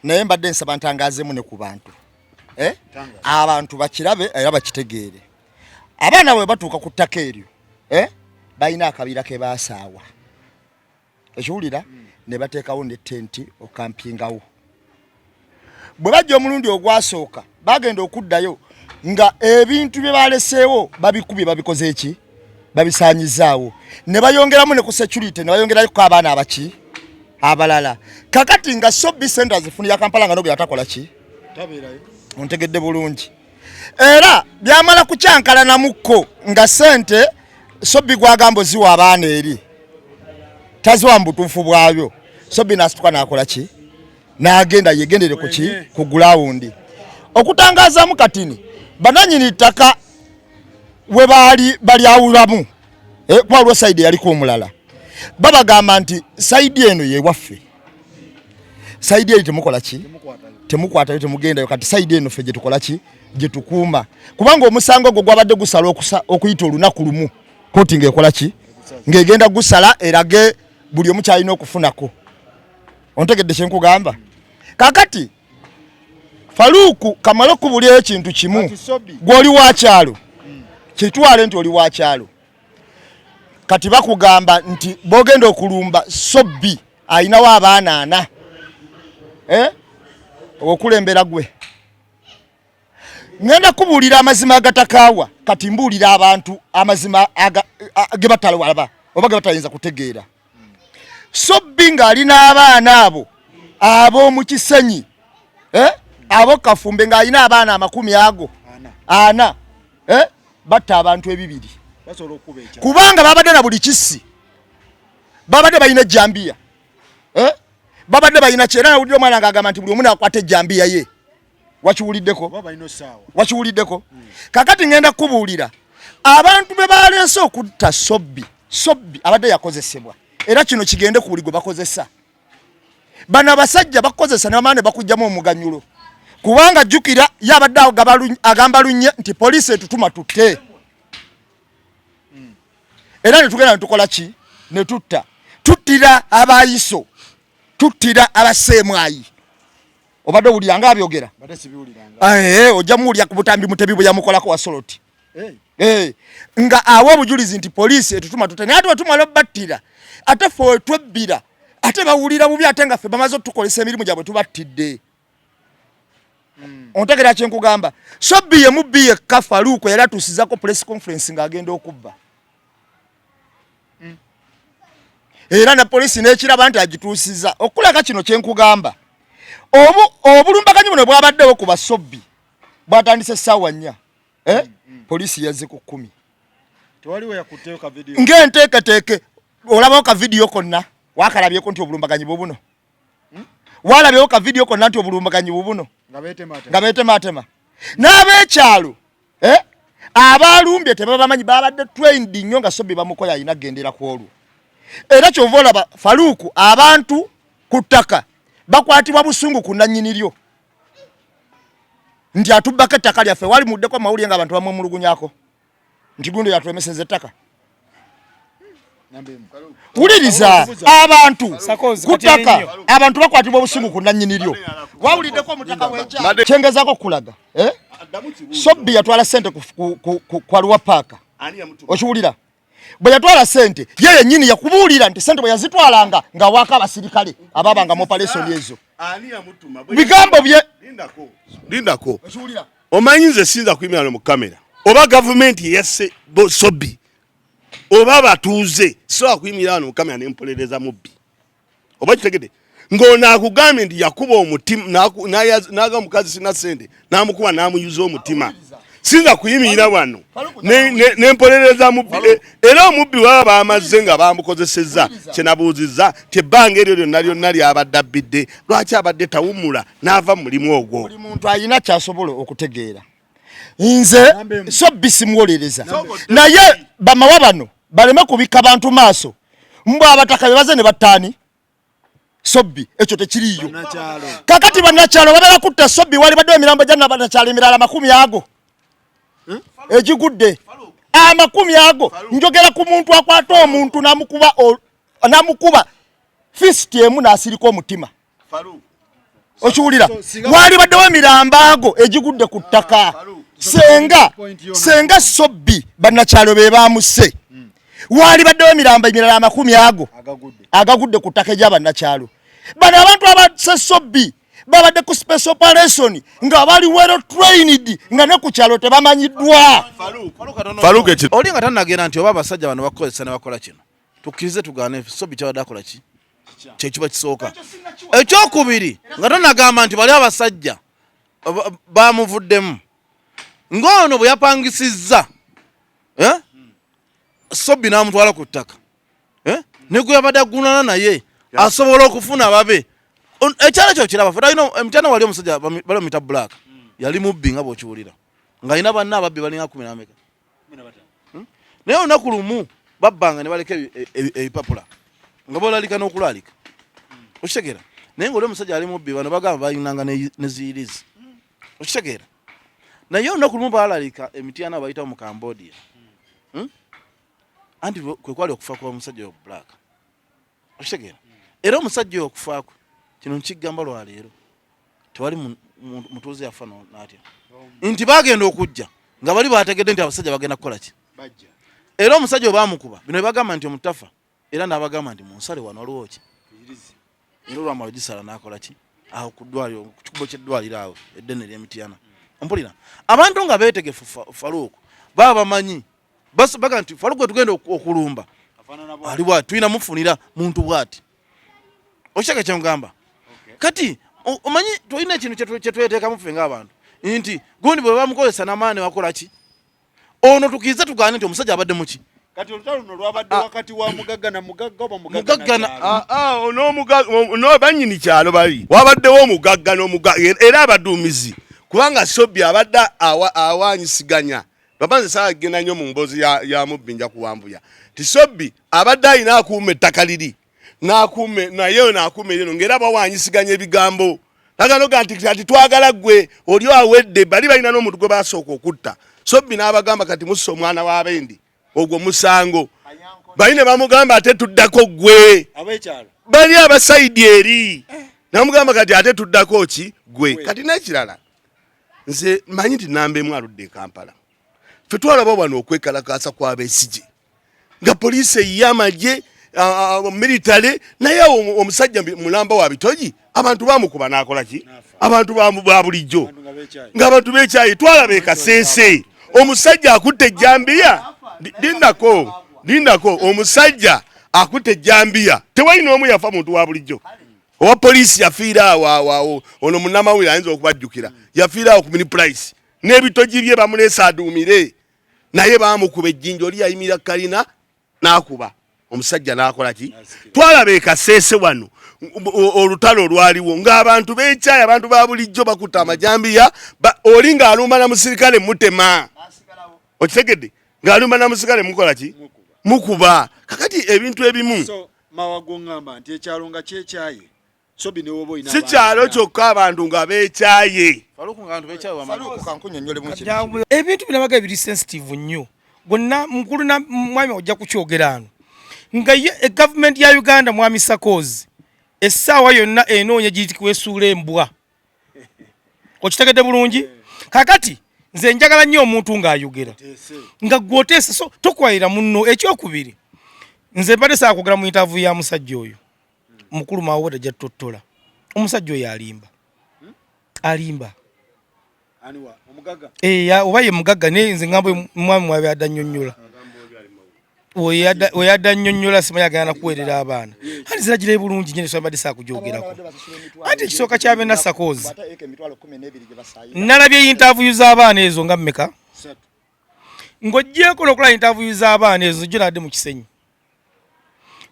naye mbadde nsaba ntangazemu ne ku bantu abantu bakirabe era bakitegeere. Abaana bwe batuuka ku ttaka eryo balina akabira ke baasaawa, ekiwulira, ne bateekawo ne tenti okampingawo. Bwe bajja omulundi ogwasooka bagenda okuddayo nga ebintu bye baleseewo babikubye, babikoze eki, babisaanyizaawo, ne bayongeramu ne ku security, ne bayongerayo abaana abaki abalala. Kakati nga Sobbi sente zifunira Kampala nga nogera takola ki, ontegedde bulungi. Era byamala kukyankalanamukko nga sente Sobbi gwagamba oziwa abaana eri taziwa mu butuufu bwabyo. Sobbi n'asituka n'akola ki, n'agenda yegendere ku ki, ku gulawundi. Okutangazaamu katini bananyini ttaka we baali balyawulamu, kuba waliwo sayidi yaliko omulala, babagamba nti sayidi eno yewaffe, sayidi eri temukola ki, temukwatayo, temugendayo. Kati sayidi eno ffe gyetukola ki, gyetukuuma, kubanga omusango ogwo gwabadde gusala okuyita olunaku lumu, kooti ng'ekola ki, ng'egenda gusala erage buli omu kyalina okufunako. Ontegedde kyenkugamba? Kakati Faluku kamale okubulirayo ekintu kimu, gw'oli wa kyalo, kitwale nti oli wa kyalo. Kati bakugamba nti bogenda okulumba Sobbi alinawo abaana 4, okulembera gwe. Ngenda kubuulira amazima agatakaawa. Kati mbuulira abantu amazima ge batalaba oba ge batayinza kutegeera. Sobbi ng'alina abaana abo ab'omu Kisenyi, abo Kafumbe ng'alina abaana 40, batta abantu 2 kubanga babadde na buli kisi, babadde balina ejjambiya, babadde balina ki. Era nawulira omwana ng'agamba nti buli omu n'akwata ejjambiya ye. Wakiwuliddeko? Wakiwuliddeko? Kakati ngenda kukubuulira abantu be baleese okutta Sobbi. Sobbi abadde yakozesebwa, era kino kigende ku buli gwe bakozesa. Bano abasajja bakozesa ne bamala ne bakugyamu omuganyulo, kubanga jjukira ye abadde agamba lunye nti poliisi etutuma tutte, era ne tugenda ne tukola ki, ne tutta. Tuttira abayiso, tuttira abaseemwayi. Obadde owulira nga abyogera? Ojja muwulira ku butambi Mutebi bwe yamukolako wa Soloti, nga awa obujulizi nti poliisi etutuma tutte, naye ate wetumala obbattira ate ffe wetwebbira ate bawulira bubi, ate nga ffe bamaze otukolesa emirimu gyabwe tubattidde. Ontegera kyenkugamba? Sobbi ye mubbi yekka Faluuko yali atuusizako press conference ng'agenda okubba, era na poliisi n'ekiraba nti agituusiza. Okulaga kino kyenkugamba, obulumbaganyi buno bwabaddewo ku basobbi bwatandise essaawa 4, poliisi yazze ku 10 ng'enteeketeeke. Olabawo ka vidiyo konna wakalabyeko nti obulumbaganyi bubuno? Walabyewo ka vidiyo konna nti obulumbaganyi bubuno nga beetemaatema n'abeekyalo? Abalumbye tebabamanyi, babadde trained nnyo nga Sobbi bamukola alina kugendera ku olwo. Era kyova olaba Faluuku abantu ku ttaka bakwatibwa busungu ku nannyini lyo. Nti atubbako ettaka lyaffe. Wali muddeko mawulire nga abantu bamwemulugunyako nti gundi yatulemeseza ettaka. Wuliriza abantu ku ttaka, abantu bakwatibwa obusungu ku nannyini lyo. Wawuliddeko omutaka w'ekyalo kyengezaako okukulaga, eh? Sobbi yatwala ssente ku Arua Paaka, okiwulira? Bwe yatwala ssente ye yennyini yakubuulira nti ssente bwe yazitwalanga ng'awaako abasirikale abaabanga mu operation ezo. Bigambo bye. Lindako, omanyi nze siyinza kuyimirano mu kamera oba gavumenti eyasse Sobbi oba abatuuze, sisobola kuyimirira wano mu kamera nempolereza mubbi. Oba kitegedde ng'ono akugambye nti yakuba omutima n'aga omukazi sina sente n'amukuba n'amuyuza omutima, siyinza kuyimirira wano nempolereza mubbi. Era omubbi baba bamazze nga bamukozesezza. Kyenabuuzizza ti ebbanga eryo lyonna lyonna lyabadde abbidde, lwaki abadde tawummula n'ava mu mulimu ogwo? Buli muntu alina kyasobola okutegeera. Nze Sobbi simuwolereza, naye bamawa bano baleme kubikka bantu maaso mbw abataka bebaze ne battaani Sobbi, ekyo tekiriiyo. Kakati bannakyalo babeera kutta Sobbi, wali baddewo emirambo gya bannakyalo emirala 20 ago egigudde 20 ago. Njogera ku muntu akwata omuntu namukuba fist emu n'asirika omutima, okiwulira? Wali baddewo emirambo ago egigudde ku ttaka senga Sobbi bannakyalo be bamusse. Wali baddewo emirambo emirala 20 ago agagudde ku ttaka egy'abannakyalo. Bano abantu abasse Sobbi babadde ku special operation nga bali well trained, nga ne ku kyalo tebamanyiddwa. Oli nga tannagenda nti oba abasajja bano bakukozesa ne bakola kino, tukkirize tugaane, Sobbi kyabadde akola ki kyekiba kisooka. Ekyokubiri, nga tonagamba nti bali abasajja bamuvuddemu, ng'ono bwe yapangisizza, eh? Sobbi n'amutwala ku ttaka, eh? Ne gwe yabadde agunana naye asobola okufuna babe. Ekyalo ekyo kiraba alina emityana, wali omusajja bali bamuyita Black, yali mubbi nga bw'okiwulira, ng'alina banna ababbi balinga kumi n'ameka. Naye olunaku lumu babbanga ne baleka ebipapula nga bolalika n'okulaalika, okitegeera? Naye ngaoli omusajja ali mubbi, bano bagamba balinanga ne ziyirizi, okitegeera? Naye olunaku lumu baalalika emityana bayitawo mu Cambodia, Anti kwe kwali okufa kwa musajja oyo Black, okitegeera? Era omusajja oyo okufa kwe, kino nkigamba lwaleero, tewali mutuuze yafa n'atya nti bagenda okujja nga bali bategedde nti abasajja bagenda kukola ki. Era omusajja oyo bamukuba bino bebagamba nti omutafa, era n'abagamba nti munsale wano waliwo ki, era olwamala ogisala n'akola ki awo ku ddwaliro, ku kikubo ky'eddwaliro awo eddene ery'emityana. Mpulira abantu nga beetegefu. Faluuku baba bamanyi baga nti Faluuku tugenda okulumba ali bwati, tulina mufunira muntu bwati, okitega kyengamba? Kati omanyi tulina ekintu kyetweteekamu ffe ng'abantu nti gundi bwe bamukozesa n'amaani wakola ki ono, tukize tugaane nti omusajja abadde muki. Kati olutalo luno lwabadde wakati wa mugagga na mugagga oba mugagga na bannyini kyalo? Bali wabaddewo omugagga n'omugagga era abaduumizi, kubanga Sobbi abadde awanyisiganya baba. Nze saagenda nnyo mu mboozi ya mubbi, nja kuwambuya ti Sobbi abadde alina akuuma ettaka liri n'akuume naye n'akuuma erino, ng'era bawanyisiganya ebigambo aganoga nti kati twagala ggwe oli awedde. Bali balina n'omuntu gwe basooka okutta Sobbi, n'abagamba kati musse omwana w'abendi, ogwo musango. Bali ne bamugamba ate tuddako ggwe, bali abasayidi eri namugamba kati ate tuddako ki gwe. Kati n'ekirala, nze manyi nti namba emu aludde e Kampala. Ffe twalaba wano okwekalakaasa kw'Abesigye nga poliisi eyiye amagye military, naye awo omusajja mulamba wa bitogi abantu bamukuba n'akola ki, abantu ba bulijjo ng'abantu bekyayi. Twalaba ekaseese omusajja akutte ejjambiya, lindako, lindako, omusajja akutte ejjambiya, tewali n'omu yafa muntu wa bulijjo. Owa poliisi yafiira awo awo awo, ono munnamawulire ayinza okubajjukira, yafiira awo ku mini price n'ebitogi bye bamuleese aduumire, naye bamukuba ejjinja, oli yayimirira kalina n'akuba omusajja n'akola ki. Twalaba ekaseese wano olutalo olwaliwo ng'abantu beekyayi, abantu ba bulijjo bakutte amajambiya, oli ng'alumba na musirikale mutema, okitegedde? Ng'alumba na musirikale mukola ki, mukuba. Kakati ebintu ebimu mawago ngamba nti ekyalo nga kyekyaye. Si kyalo kyokka abantu nga beekyaye. Ebintu bino abaga biri sensitive nnyo gonna mukulu na mwami ojja kukyogera ano nga ye e gavumenti ya Uganda mwami Sakozi essaawa yonna enoonya giyitikuwesuula embwa okitegedde bulungi kakati nze njagala nnyo omuntu ng'ayogera nga gwoteese so tokwayira munno ekyokubiri nze mbadde saakwogera mu interview ya musajja oyo mukulu mawode ajja tutottola omusajja oyo alimba hmm? alimba eh, oba ye mugagga naye nze ngamba mwami mwabe adda nnyonnyola oyo adda nnyonnyola simanyi agenda nakuweerera abaana anti ziragira ebulungi nyo nesambadde saakujogerako anti ekisooka kyabena sakoozi nalabye yintavuyu z'abaana ezo nga mmeka ng'ogyeko nokulaba yintavuyu z'abaana ezo jo nadde mu kisenyi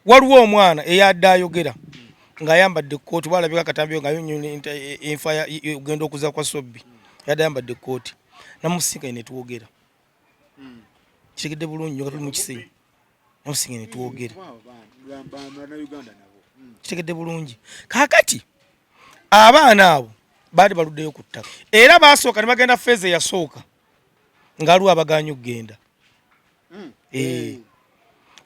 waliwo omwana eyadde ayogera ng'ayambadde ekkooti bwalabika akatambi nga enfa ogenda okuza kwa sobbi yadde ayambadde ekkooti namusinkanye netwogera hmm. kitegedde bulungi nyo nga tuli mu kisenyi namusinkanye netwogera kitegedde bulungi kakati abaana abo baali baluddeyo ku ttaka era basooka ne bagenda feeza eyasooka nga waliwo abagaanye okugenda hmm. eh.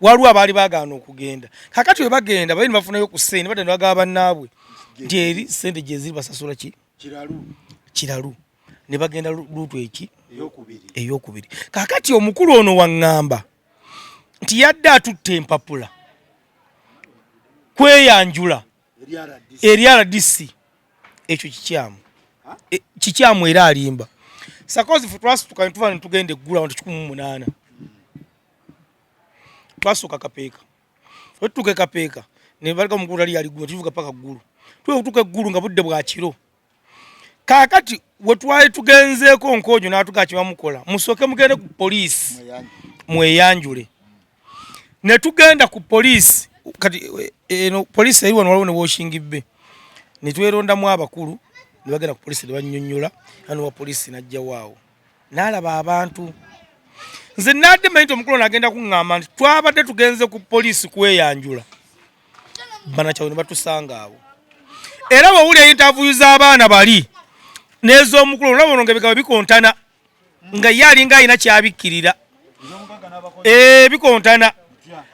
waliwo abaali bagaana okugenda kakati we bagenda bali nebafunayo ku sente badda nebagaba bannaabwe nti eri sente gyeziri basasula ki kiralu ne bagenda luutu eki eyokubiri kakati omukulu ono waŋŋamba nti yadde atutte empapula kweyanjula eri rdc ekyo kikyamu e, kikyamu era alimba sakozi fe twasituka netuva netugenda eggulu awo nti 18 twasooka kapeeka wetutuuka ekapeeka nebaleka omukulu tali yali ggulu tuvuga paka ggulu tutuuka eggulu nga budde bwa kiro kaakati wetwali tugenzeeko nkojo n'atugaa kyebamukola musooke mugende ku poliisi mweyanjule ne tugenda ku poliisi kati eh, eno poliisi eri wano waliwo ne woshingibbe ne twerondamu abakulu ne bagenda ku poliisi ne bannyonnyola ano wa poliisi n'ajjawo awo n'alaba abantu nze nadde manyi nti omukulu ono agenda kuŋŋamba nti twabadde tugenze ku poliisi kweyanjula banakyawe ne batusanga awo era bwowulira yintavuyu z'abaana bali n'ez'omukulu olaba ono nga ebigambo bikontana nga ye alinga alina kyabikkirira eh, bikontana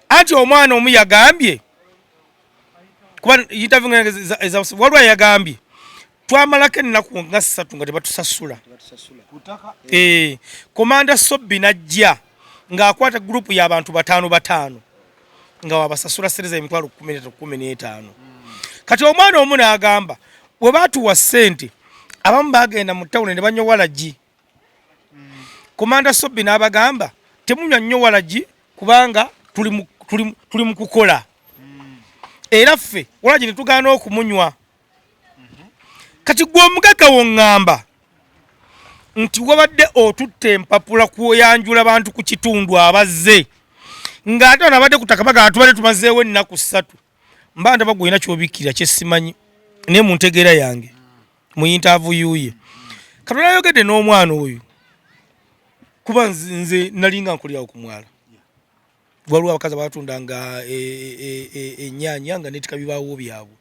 anti omwana omu yagambye kuba interview waliwo yagambye twamalako ennaku nga ssatu nga tebatusasula eh, komanda sobbi najja ng'akwata gurupu y'abantu bataano bataano nga wabasasula sente za emitwalo 13 15 kati omwana omu n'agamba bwe baatuwa ssente abamu bagenda mu tawuni ne banywa walagi komanda sobbi n'abagamba temunywa nnyo walagi kubanga tuli mu kukola era ffe walagi ne tugaana okumunywa kati gwe omugagga woŋŋamba nti wabadde otutte empapula kuyanjula bantu ku kitundu abazze ng'ate ono abadde ku ttaka bagamba tubadde tumazeewo ennaku ssatu mba ndaba gwe olina ky'obikkirira kye simanyi naye mu ntegeera yange mu yintaavuyuuye katonda ayogedde n'omwana oyo kuba nze nalinga nkolerawo ku mwala waliwo abakazi abatundanga ennyaanya e, e, e, nga netika bibaawo byabwe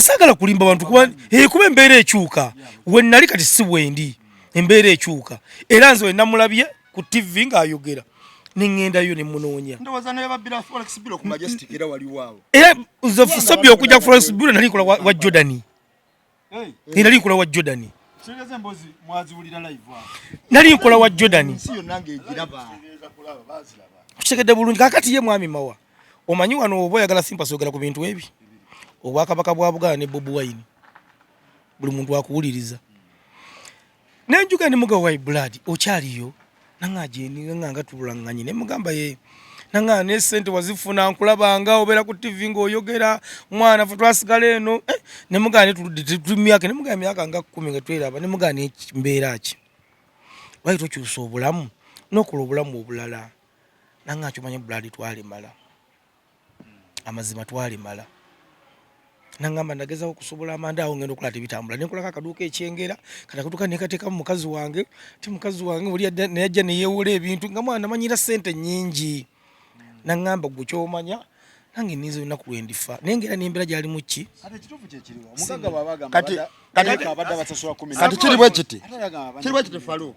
sagala kulimba bantu kuba kuba embeera ekyuka we nali kati si bwendi embeera ekyuka era nze wenamulabye ku tv ng'ayogera neŋŋendayo ne munoonya era nze sobbi okujja ku forex bureau nali nkola wa Jordani nali nkola wa Jordani nali nkola wa Jordani kukitegedde bulungi kakati ye mwami mawa omanyi wano oba oyagala simpasi oyogera ku bintu ebi obwakabaka bwa Buganda ne Bobi Wine buli muntu akuwuliriza nenjuga ndi mugabo wa blood okyaliyo nanga jendi nanga nga tubulanganye ne mugamba ye nanga ne sente wazifuna nkulabanga obeera ku TV ng'oyogera mwana fe twasigala eno eh, ne mugamba ne tuludde tuli myaka ne mugamba myaka nga kkumi nga tweraba ne mugamba ne mbeera ki lwaki tokyusa obulamu n'okola obulamu obulala nanga kyomanya blood twalemala amazima twalemala nangamba nagezaho okusobola amanda awo ngenda okola tebitambula nenkolako akaduuka ekyengera kati akaduuka nekateekamu mukazi wange ti mukazi wange oli neyajja neyewola ebintu nga mwana namanyira sente nyingi nangamba gwe kyomanya Nange ninze olunaku lwe ndifa naye ngera n'embeera gyalimu ki? Kati kiri bwe kiti, kiri bwe kiti Faruku,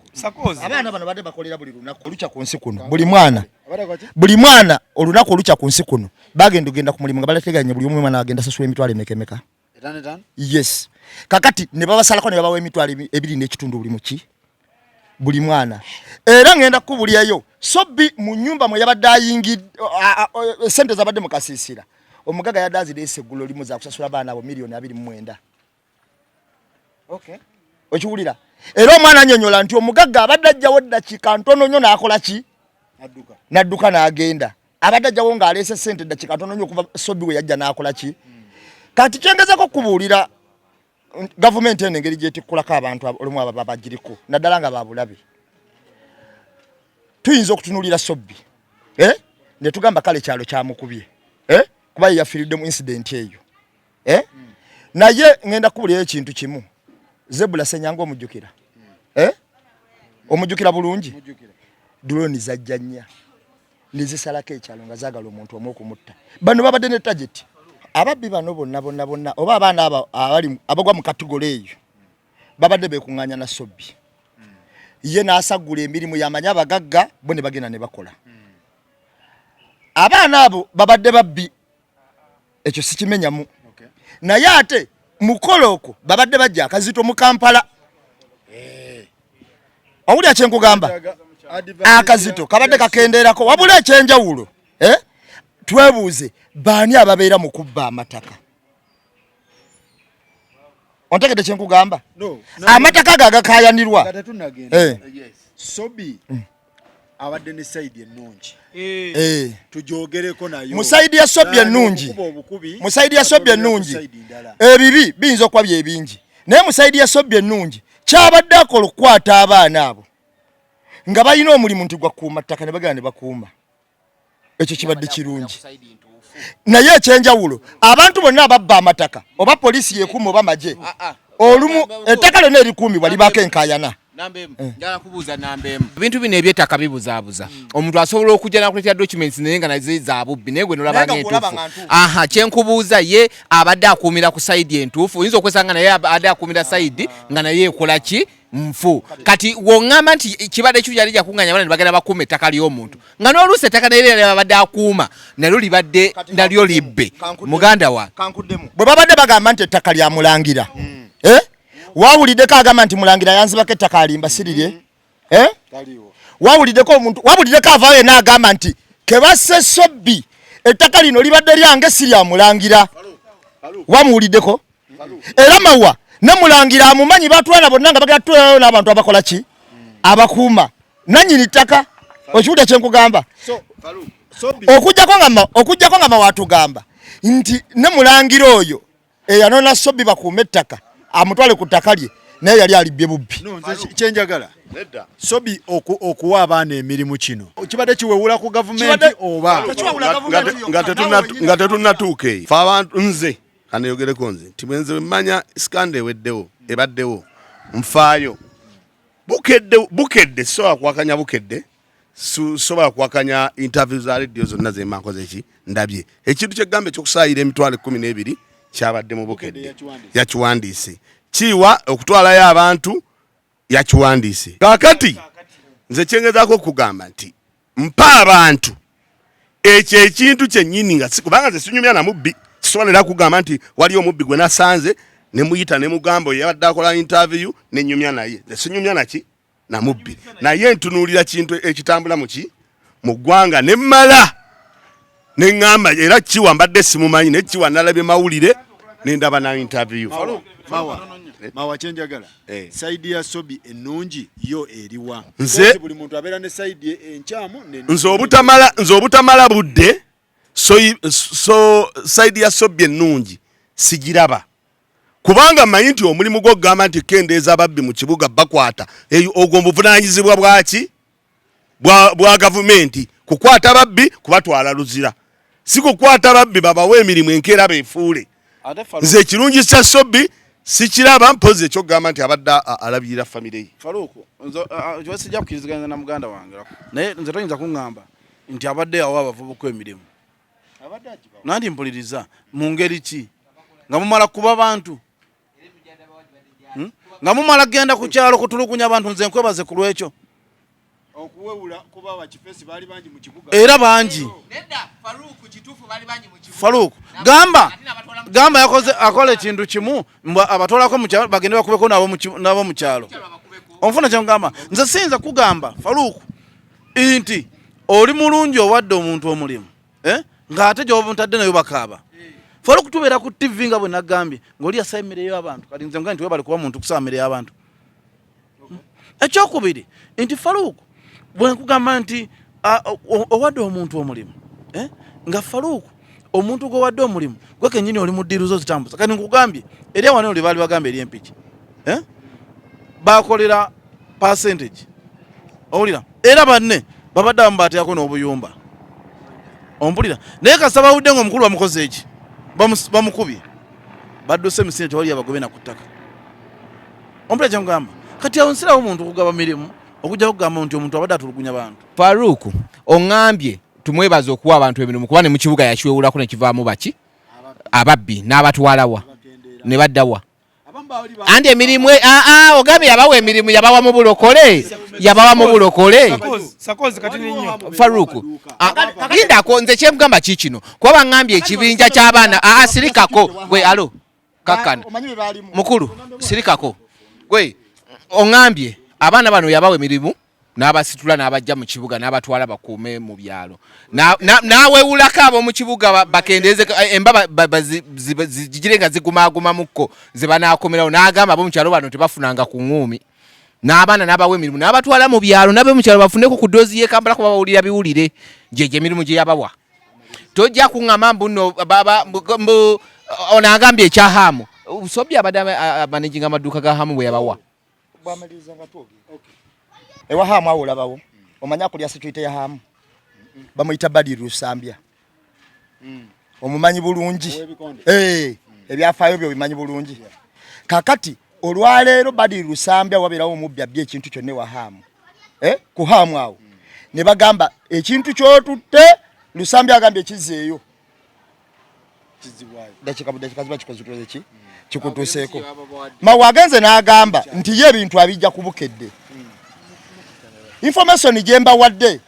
abaana bano badde bakolera buli lunaku olukya ku nsi kuno, buli mwana, buli mwana olunaku olukya ku nsi kuno bagenda ogenda ku mulimu nga balateganye buli omu mwana agenda sasula emitwalo emeka emeka. Yes, kakati ne babasalako ne babawa emitwalo 2.5 buli muki buli mwana. Era ngenda kukubulyayo Sobbi mu nyumba mwe yabadde ayingidde, sente zabadde mu kasiisira, omugaga yadde azireese eggulo limu za kusasula baana abo 29 million. Okiwulira? Era omwana anyonyola nti omugagga abadde ajjawo eddakiika ntono nnyo n'akola ki? N'adduka n'agenda. Abadde ajjawo ng'aleese sente eddakiika ntono nnyo okuva Sobbi we yajja n'akola ki? Kati kyengezako okubuulira gavumenti eno engeri gyetikkulako abantu olumu abo babagiriko naddala nga babulabe, tuyinza okutunuulira Sobbi, eh? Ne tugamba kale kyalo kyamukubye, eh? Kuba ye yafiiridde mu incident eyo, eh? Naye ngenda kubuulirayo ekintu kimu. Zebula Senyanga omujjukira, eh? Omujjukira bulungi. Drone zajja nnya ne zisalako ekyalo nga zaagala omuntu omu okumutta. Bano babadde ne target. Ababbi bano bonna bonna bonna oba abaana abo abali abagwa mu category eyo babadde beekuŋŋaanya na Sobbi, ye n'asaggula emirimu yamanyi abagagga bo ne bagenda ne bakola. Abaana abo babadde babbi, ekyo sikimenyamu, naye ate mukolo okwo babadde bajja akazito mu Kampala. Owulira kyenkugamba? Akazito kabadde kakendeerako. Wabula ekyenjawulo, eh? Twebuuze baani ababeera mu kubba amataka. Ontegedde kyenkugamba? Amataka ago agakayanirwa. Sobi abadde ne side ennungi, tujogereko nayo. Mu side ya Sobi ennungi, mu side ya Sobi ennungi, ebibi biyinza okuba byebingi, naye mu side ya Sobi ennungi kyabadde akola okukwata abaana abo nga balina omulimu nti gwakuuma ttaka ne bagenda ne bakuuma, ekyo kibadde kirungi. Naye ekyenjawulo, abantu bonna ababba amataka, oba poliisi yekuuma oba magye, olumu ettaka lyonna erikuumibwa libaako enkayana. Njala kubuuza namba emu. Ebintu bino ebyettaka bibuzaabuza. Omuntu asobola okujja nakuleetera documents naye nga nazo za bubbi, naye gwe nolaba ng'entuufu. Aha, kyenkubuuza, ye abadde akuumira ku side entuufu? Oyinza okwesanga naye abadde akuumira side nga naye ekola ki? Nfu. Kati woŋŋamba nti kibadde kyo yali jakuŋŋanya abaana ne bagenda bakuuma ettaka ly'omuntu, nga n'oluusi ettaka naye lyali babadde akuuma nalyo libadde nalyo libbe. Muganda wange, bwe babadde bagamba nti ettaka lya Mulangira, eh? Wawuliddeko agamba nti Mulangira yanzibako ettaka alimba sirirye, eh? Wawuliddeko omuntu, wawuliddeko avaayo yenna agamba nti kebasse Sobbi ettaka lino libadde lyange si lya Mulangira? Wamuwuliddeko? Era Mawa ne Mulangira amumanyi, batwala bonna nga bagenda tutwalayo n'abantu abakola ki? Abakuuma nannyini ttaka. Okiwulira kyenkugamba? Okujjako nga Mawa atugamba nti ne Mulangira oyo eyanona Sobbi bakuuma ettaka amutwale ku ttaka lye, naye yali alibbye bubbi. Kyenjagala, Sobi okuwa abaana emirimu kino kibadde kiwewula ku gavumenti oba? Nga tetunnatuuka eyo, fe abantu, nze kaneyogereko nze nti bwenze mmanya scandal eweddewo ebaddewo, nfaayo Bukedde. Bukedde sisobola kuwakanya, Bukedde sobola kuwakanya interview za radio zonna zemba nkoze ki ndabye. Ekintu kyegamba ekyokusaayira emitwalo 12 kyabadde mu Bukedde, yakiwandiise. Kiwa okutwalayo abantu yakiwandiise. Kakati nze kyengezaako okugamba nti mpa abantu ekyo ekintu kyennyini nga kubanga nze sinyumya na mubbi, sisobola era kugamba nti wali omubbi gwe nasanze ne muyita ne mugamba oyo yabadde akola interview ne nyumya naye. Nze sinyumya naki na mubbi, naye ntunuulira kintu ekitambula muki mu ggwanga ne mmala ne ŋŋamba era Kiwa mbadde simumanyi, naye Kiwa nalabye mawulire ne ndaba na interview. Mawa, kyenjagala, side ya Sobi ennungi yo eriwa? Buli muntu abeera ne side enkyamu. Nze obutamala budde, so side ya Sobi ennungi sigiraba, kubanga mmanyi nti omulimu gw'okugamba nti kendeeza ababbi mu kibuga bakwata, ogwo obuvunaanyizibwa bwaki bwa gavumenti kukwata babbi kubatwala Luzira, si kukwata babbi babawe emirimu enkeera beefuule. Nze ekirungi kya Sobbi sikiraba, mpozi ekyokugamba nti abadde alabirira famire ye. Faruku, nze sijja kukkiriziganya na muganda wange, naye nze toyinza kuŋŋamba nti abadde awa abavubuka emirimu. Nanti mpuliriza mu ngeri ki nga mumala kuba bantu Nga mumala kugenda ku kyalo kutulugunya abantu nze nkwebaze ku lwekyo. Okuwewula kuba bakifesi baali bangi mu kibuga. Era bangi. Farouk gamba gamba yakoze akola ekintu kimu mbu abatwalako mu kyalo bagende bakubeko nabo mu kyalo. Onfuna kye ngamba nze siyinza kugamba Farouk nti oli mulungi owadde omuntu omulimu ng'ate gy'oba ntadde nayo bakaaba. Farouk tubeera ku TV nga bwe nagambye ng'oli yasaba emmere y'abantu kati nze ngambye nti webale kuba muntu kusaba mmere y'abantu. Ekyokubiri nti Farouk bwe nkugamba nti owadde omuntu omulimu nga Farouk omuntu gw'owadde omulimu gwe kennyini oli mu ddiiru zo zitambuza kati nkugambye eri awano lye baali bagambye eri empiki bakolera percentage owulira era banne babadde abamu bateekako n'obuyumba ompulira naye kasita bawudde ng'omukulu bamukoze eki bamukubye badduse emisinde tewali yabagobe na ku ttaka ompulira kye nkugamba kati awo nsirawo omuntu okugaba mirimu okujja kugamba nti omuntu abadde atulugunya bantu. Farouk oŋŋambye tumwebaze okuwa abantu emirimu kuba ne mu kibuga yakiwewulako ne kivaamu baki ababbi n'abatwalawa ne baddawa anti emirimu ogambye yabawa emirimu yabawa mu bulokole yabawa mu bulokole Farouk lindako nze kyemugamba ki kino kuba baŋŋambye ekibinja ky'abaana sirikako gwe alo kakkana mukulu sirikako gwe oŋŋambye abaana bano yabawa emirimu n'abasitula n'abajja mu kibuga n'abatwala bakuume mu byalo n'awewulako ab'omu kibuga bakendeeze emba zigire nga zigumaagumamukko ze banaakomerawo n'agamba ab'omu kyalo bano tebafunanga ku ŋŋuumi n'abaana n'abawa emirimu n'abatwala mu byalo n'ab'omu kyalo bafuneko ku ddoozi y'e Kampala kuba bawulira biwulire gyegyo emirimu gye yabawa. Tojja kuŋŋamba mbu nno mbu ono agambye ekya Hamu Sobbi abadde amanaginga amaduuka ga Hamu bwe yabawa. Bwamaliriza nga twogera. Ewa Hamu awo olabawo omanyi akulya security ya Hamu bamuyita Badiru Lusambya omumanyi bulungi ebyafaayo byo bimanyi bulungi. Kakati olwaleero Badiru Lusambya wabeerawo omubbi abbye ekintu kyonna ewa Hamu ku Hamu awo ne bagamba ekintu ky'otutte Lusambya agambye kizzeeyo dakika budakika ziba kikoze ki kikutuuseeko. Mawe agenze n'agamba nti ye ebintu abijja kubukedde. Information gye mbawadde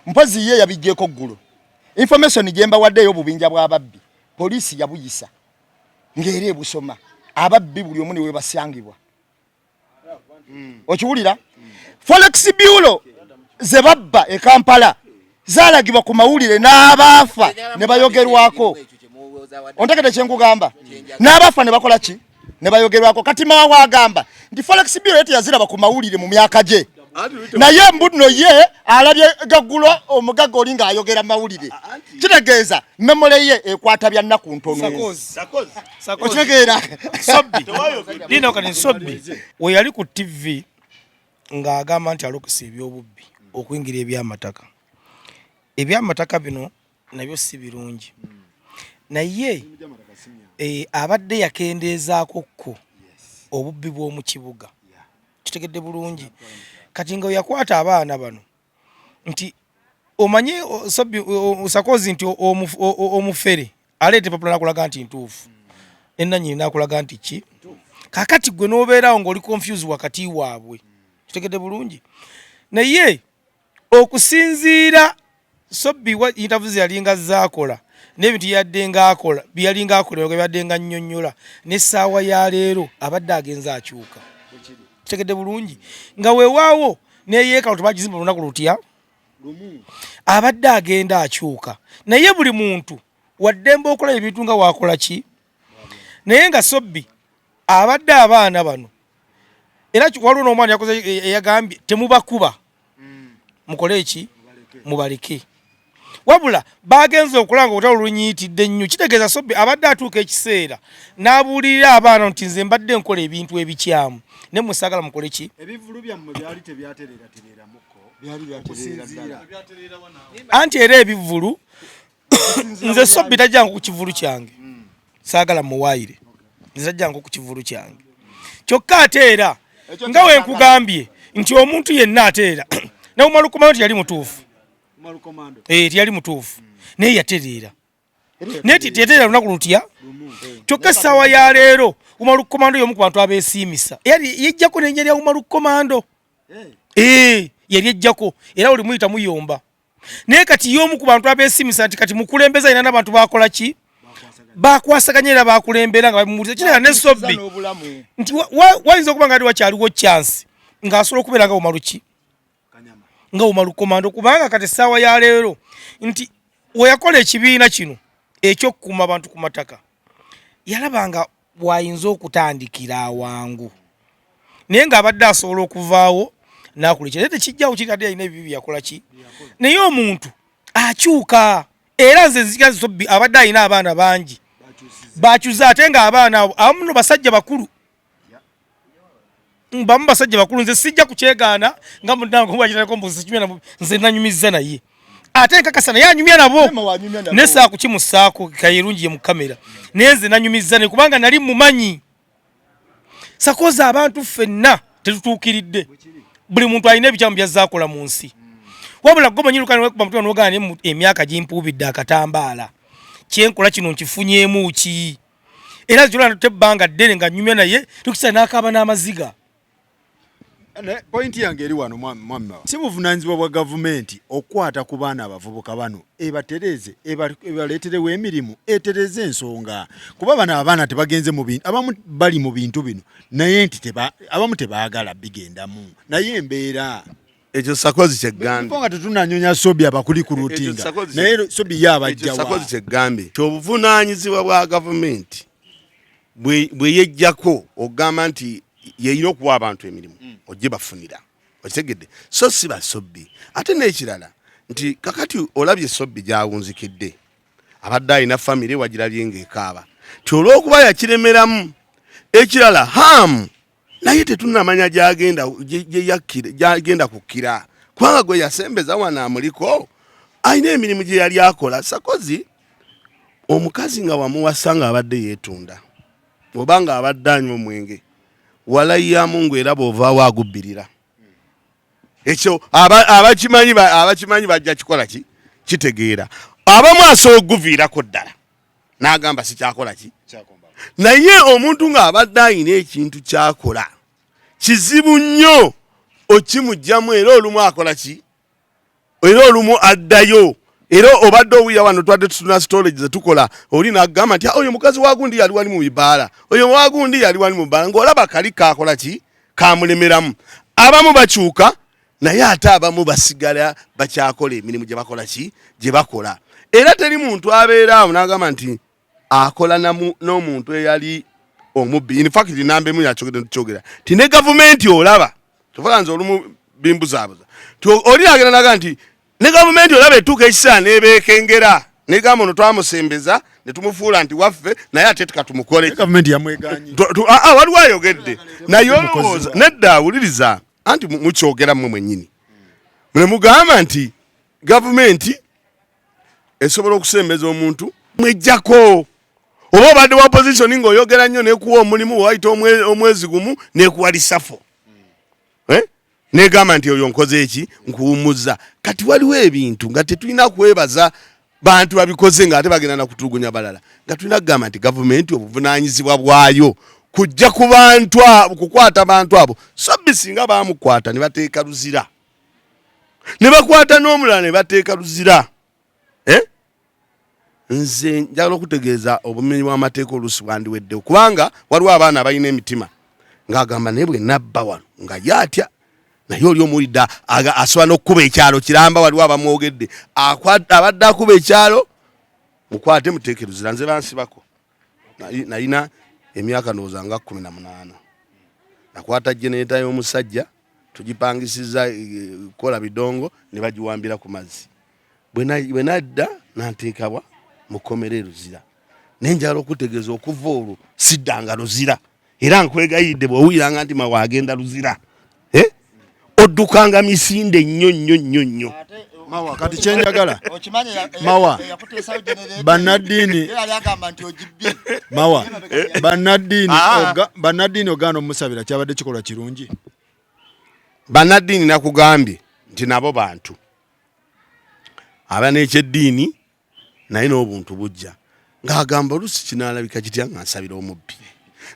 mpozi ye yabiggyeko ggulo. Information gye mbawadde ey'obubinja bw'ababbi poliisi yabuyisa ng'era ebusoma ababbi buli omu ne webasangibwa. Okiwulira? Forex Bureau ze babba e Kampala zaalagibwa ku mawulire n'abaafa ne bayogerwako. Ontegedde kye nkugamba? N'abaafa ne bakola ki? Ne bayogerwako. Kati Mawa agamba nti Forex Bureau ye teyaziraba ku mawulire mu myaka gye. Naye mbuno ye alabye gaggulo omugagga oli ng'ayogera mawulire. Kitegeeza memole ye ekwata bya nnaku ntono. Okitegeera? Sobbi. Lino kati Sobbi we yali ku TV ng'agamba nti alokose eby'obubbi okuyingira eby'amataka. Eby'amataka bino nabyo si birungi. Naye abadde yakendeezaako kko obubbi bw'omu kibuga. Kitegedde bulungi. Kati nga yakwata abaana bano nti omanyi Sobbi Sakozi nti omufere aleeta empapula n'akulaga nti ntuufu ne nannyini n'akulaga nti ki. Kaakati ggwe n'obeerawo ng'oli confused wakati waabwe. Kitegedde bulungi. Naye okusinziira Sobbi interviews yalinga zaakola n'ebintu yadde ng'akola bye yalinga akola byadde nga nnyonnyola n'essaawa ya leero abadde agenze akyuka. Kitegedde bulungi. Nga weewaawo n'eyeekalo tebagizimba lunaku lutya abadde agenda akyuka. Naye buli muntu waddembe okulaba ebintu nga waakola ki. Naye nga Sobbi abadde abaana bano era waliwo n'omwana yakoze eyagambye temubakuba mukole eki mubaleke. Wabula bagenze okulaba nga olutalo lunyiitidde nnyo. Kitegeeza Sobbi abadde atuuka ekiseera n'abuulirira abaana nti nze mbadde nkola ebintu ebikyamu naye mmwe saagala mukole ki. Ebivvulu byammwe byali tebyatereeratereeramuko okusinziira. Anti era ebivvulu nze Sobbi tajjangu ku kivvulu kyange. Saagala muwaayire. Nze tajjangu ku kivvulu kyange. Kyokka ate era nga we nkugambye nti omuntu yenna ate era ne Umaru Komando teyali mutuufu. Teyali mutuufu. Naye yatereera. Naye teyatereera lunaku lutya? Kyokka essaawa ya leero Umaru Komando y'omu ku bantu abeesiimisa. Era yejjako n'erinnya lya Umaru Komando. Eh, yali ejjako era buli muyita muyomba. Naye kati y'omu ku bantu abeesiimisa nti kati mukulembeze alina n'abantu baakola ki? Bakwasaganya era bakulembera nga bamuwuliza. Kirala ne Sobbi nti wayinza okuba nga ali wakyaliwo chance ng'asobola okubeera nga Umaru ki? Nga Umaru Komando, kubanga kati essaawa ya leero nti we yakola ekibiina kino eky'okukuuma abantu ku mataka yalaba nga bw'ayinza okutandikira awangu, naye ng'abadde asobola okuvaawo n'akola ekyo, naye tekijjawo kiri ate yalina ebibi bye yakola ki, naye omuntu akyuka. Era nze nzija Sobbi abadde alina abaana bangi bakyuza, ate ng'abaana abo abamu no basajja bakulu, bamu basajja bakulu. Nze sijja kukyegaana nga munange bwakitandika mbu sikimya, nze nanyumizza naye ate nkakasa naye anyumya nabo naye saakukimusaako kayirungi ye mu kamera, naye nze nanyumizza naye kubanga nali mumanyi. Sakoza abantu ffenna tetutuukiridde, buli muntu alina ebikyamu byazze akola mu nsi, wabula gwe manyi lukani wekuba mutima n'ogaana naye emyaka gimpuubidde akatambaala, kyenkola kino nkifunyeemu ki? Era zolana tebbanga ddene nga nnyumya naye tukisa n'akaaba n'amaziga. Pointi yange eri wano, mwami Mawa, si buvunaanyizibwa bwa gavumenti okukwata ku baana abavubuka bano ebatereeze, ebaleeterewo emirimu, etereeze ensonga, kuba bano abaana tebagenze mu bintu, abamu bali mu bintu bino naye nti abamu tebaagala bigendamu, naye embeera Ekyo Sakozi kyegambye nga tetunanyonya Sobi abakuli ku lutinga, naye Sobi ye abajjawa. Sakozi kyegambye kyobuvunaanyizibwa bwa gavumenti bwe yejjako okugamba nti yeyina okuwa abantu emirimu ojje bafunira, okitegedde? So si basobbi. Ate n'ekirala nti kakati olabye Sobbi gyawunzikidde, abadde alina famire wagirabye ng'ekaaba ti olw'okuba yakiremeramu. Ekirala Hamu naye tetunamanya gyagenda kukkira, kubanga gwe yasembeza wano amuliko alina emirimu gye yali akola. Sakozi omukazi nga wamuwasa nga abadde yeetunda oba nga abadde anywa omwenge, walayi Mungu era bw'ovaawo agubbirira. Ekyo abakimanyi bajja kikola ki kitegeera. Abamu asobola okuguviirako ddala n'agamba sikyakola ki, naye omuntu ng'abadde ayina ekintu kyakola kizibu nnyo okimugjamu, era olumu akola ki, era olumu addayo. Era obadde owulira wano twadde tutuna storage zetukola, oli n'agamba nti oyo mukazi wa gundi yali wali mu bibaala, oyo wa gundi yali wali mu bbaala, ng'olaba kali kakola ki kamulemeramu. Abamu bakyuka, naye ate abamu basigala bakyakola emirimu gye bakola ki gye bakola. Era teri muntu abeera awo n'agamba nti akola n'omuntu eyali omubbi. In fact namba emu yakyogedde tukyogera ti ne gavumenti olaba tovala, nze olumu bimbuzaabuza ti oli agenda naga nti ne gavumenti olaba etuuka ekiseera n'ebeekengera negamba ono twamusembeza ne tumufuula nti waffe, naye ate tukatumukole. Gavumenti yamweganye. Waliwo ayogedde naye olowooza nedda, awuliriza anti mukyogera mmwe mwennyini ne mugamba nti gavumenti esobola okusembeza omuntu mwejjako, oba obadde wa opposition ng'oyogera nnyo nekuwa omulimu, wayita omwezi gumu nekuwa reshuffle, eh? Negamba nti oyo nkoze eki nkuwummuza. Kati waliwo ebintu nga tetulina kwebaza bantu babikoze ng'ate bagenda nakutulugunya balala, nga tulina kugamba nti gavumenti obuvunaanyizibwa bwayo kujja ku bantu kukwata bantu abo. Sobbi singa bamukwata ne bateeka Luzira, ne bakwata n'omulala ne bateeka Luzira, eh? Nze njagala okutegeeza obumenyi bw'amateeka oluusi bwandiweddewo, kubanga waliwo abaana abalina emitima ng'agamba naye bwe nabba wano nga ye atya, naye oli omuwulidde asobola n'okukuba ekyalo kiramba. Waliwo abamwogedde abadde akuba ekyalo, mukwate muteeke Luzira. Nze bansibako nalina emyaka ndowooza nga 18, nakwata generator y'omusajja tugipangisiza kukola bidongo ne bagiwambira ku mazzi. Bwe nadda nanteekabwa mu kkomera e Luzira, naye njagala okutegeeza okuva olwo siddanga Luzira. Era nkwegayiridde bw'owuliranga nti Mawa agenda Luzira, eh? Oddukanga misinde nnyo nnyo nnyo nnyo. Mawa, kati kyenjagala Mawa, bannaddiini Mawa, bannaddiini bannaddiini ogaana omusabira kyabadde kikolwa kirungi? Bannaddiini nakugambye nti nabo bantu aba n'ekyeddiini. Naye n'obuntu bujja ng'agamba oluusi kinaalabika kitya nga nsabira omubbi.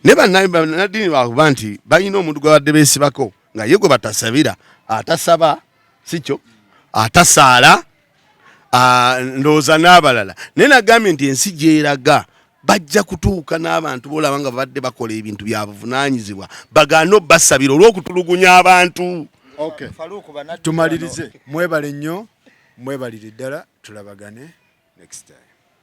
Naye bannaddiini bakuba nti balina omuntu gwe babadde beesibako nga ye gwe batasabira, atasaba si kyo, atasaala, ndowooza n'abalala. Naye nagambye nti ensi gyeraga bajja kutuuka n'abantu boolaba nga babadde bakola ebintu bya buvunaanyizibwa bagaane obbasabira olw'okutulugunya abantu. Okay. Tumalirize. Mwebale nnyo, mwebalire ddala, tulabagane next time.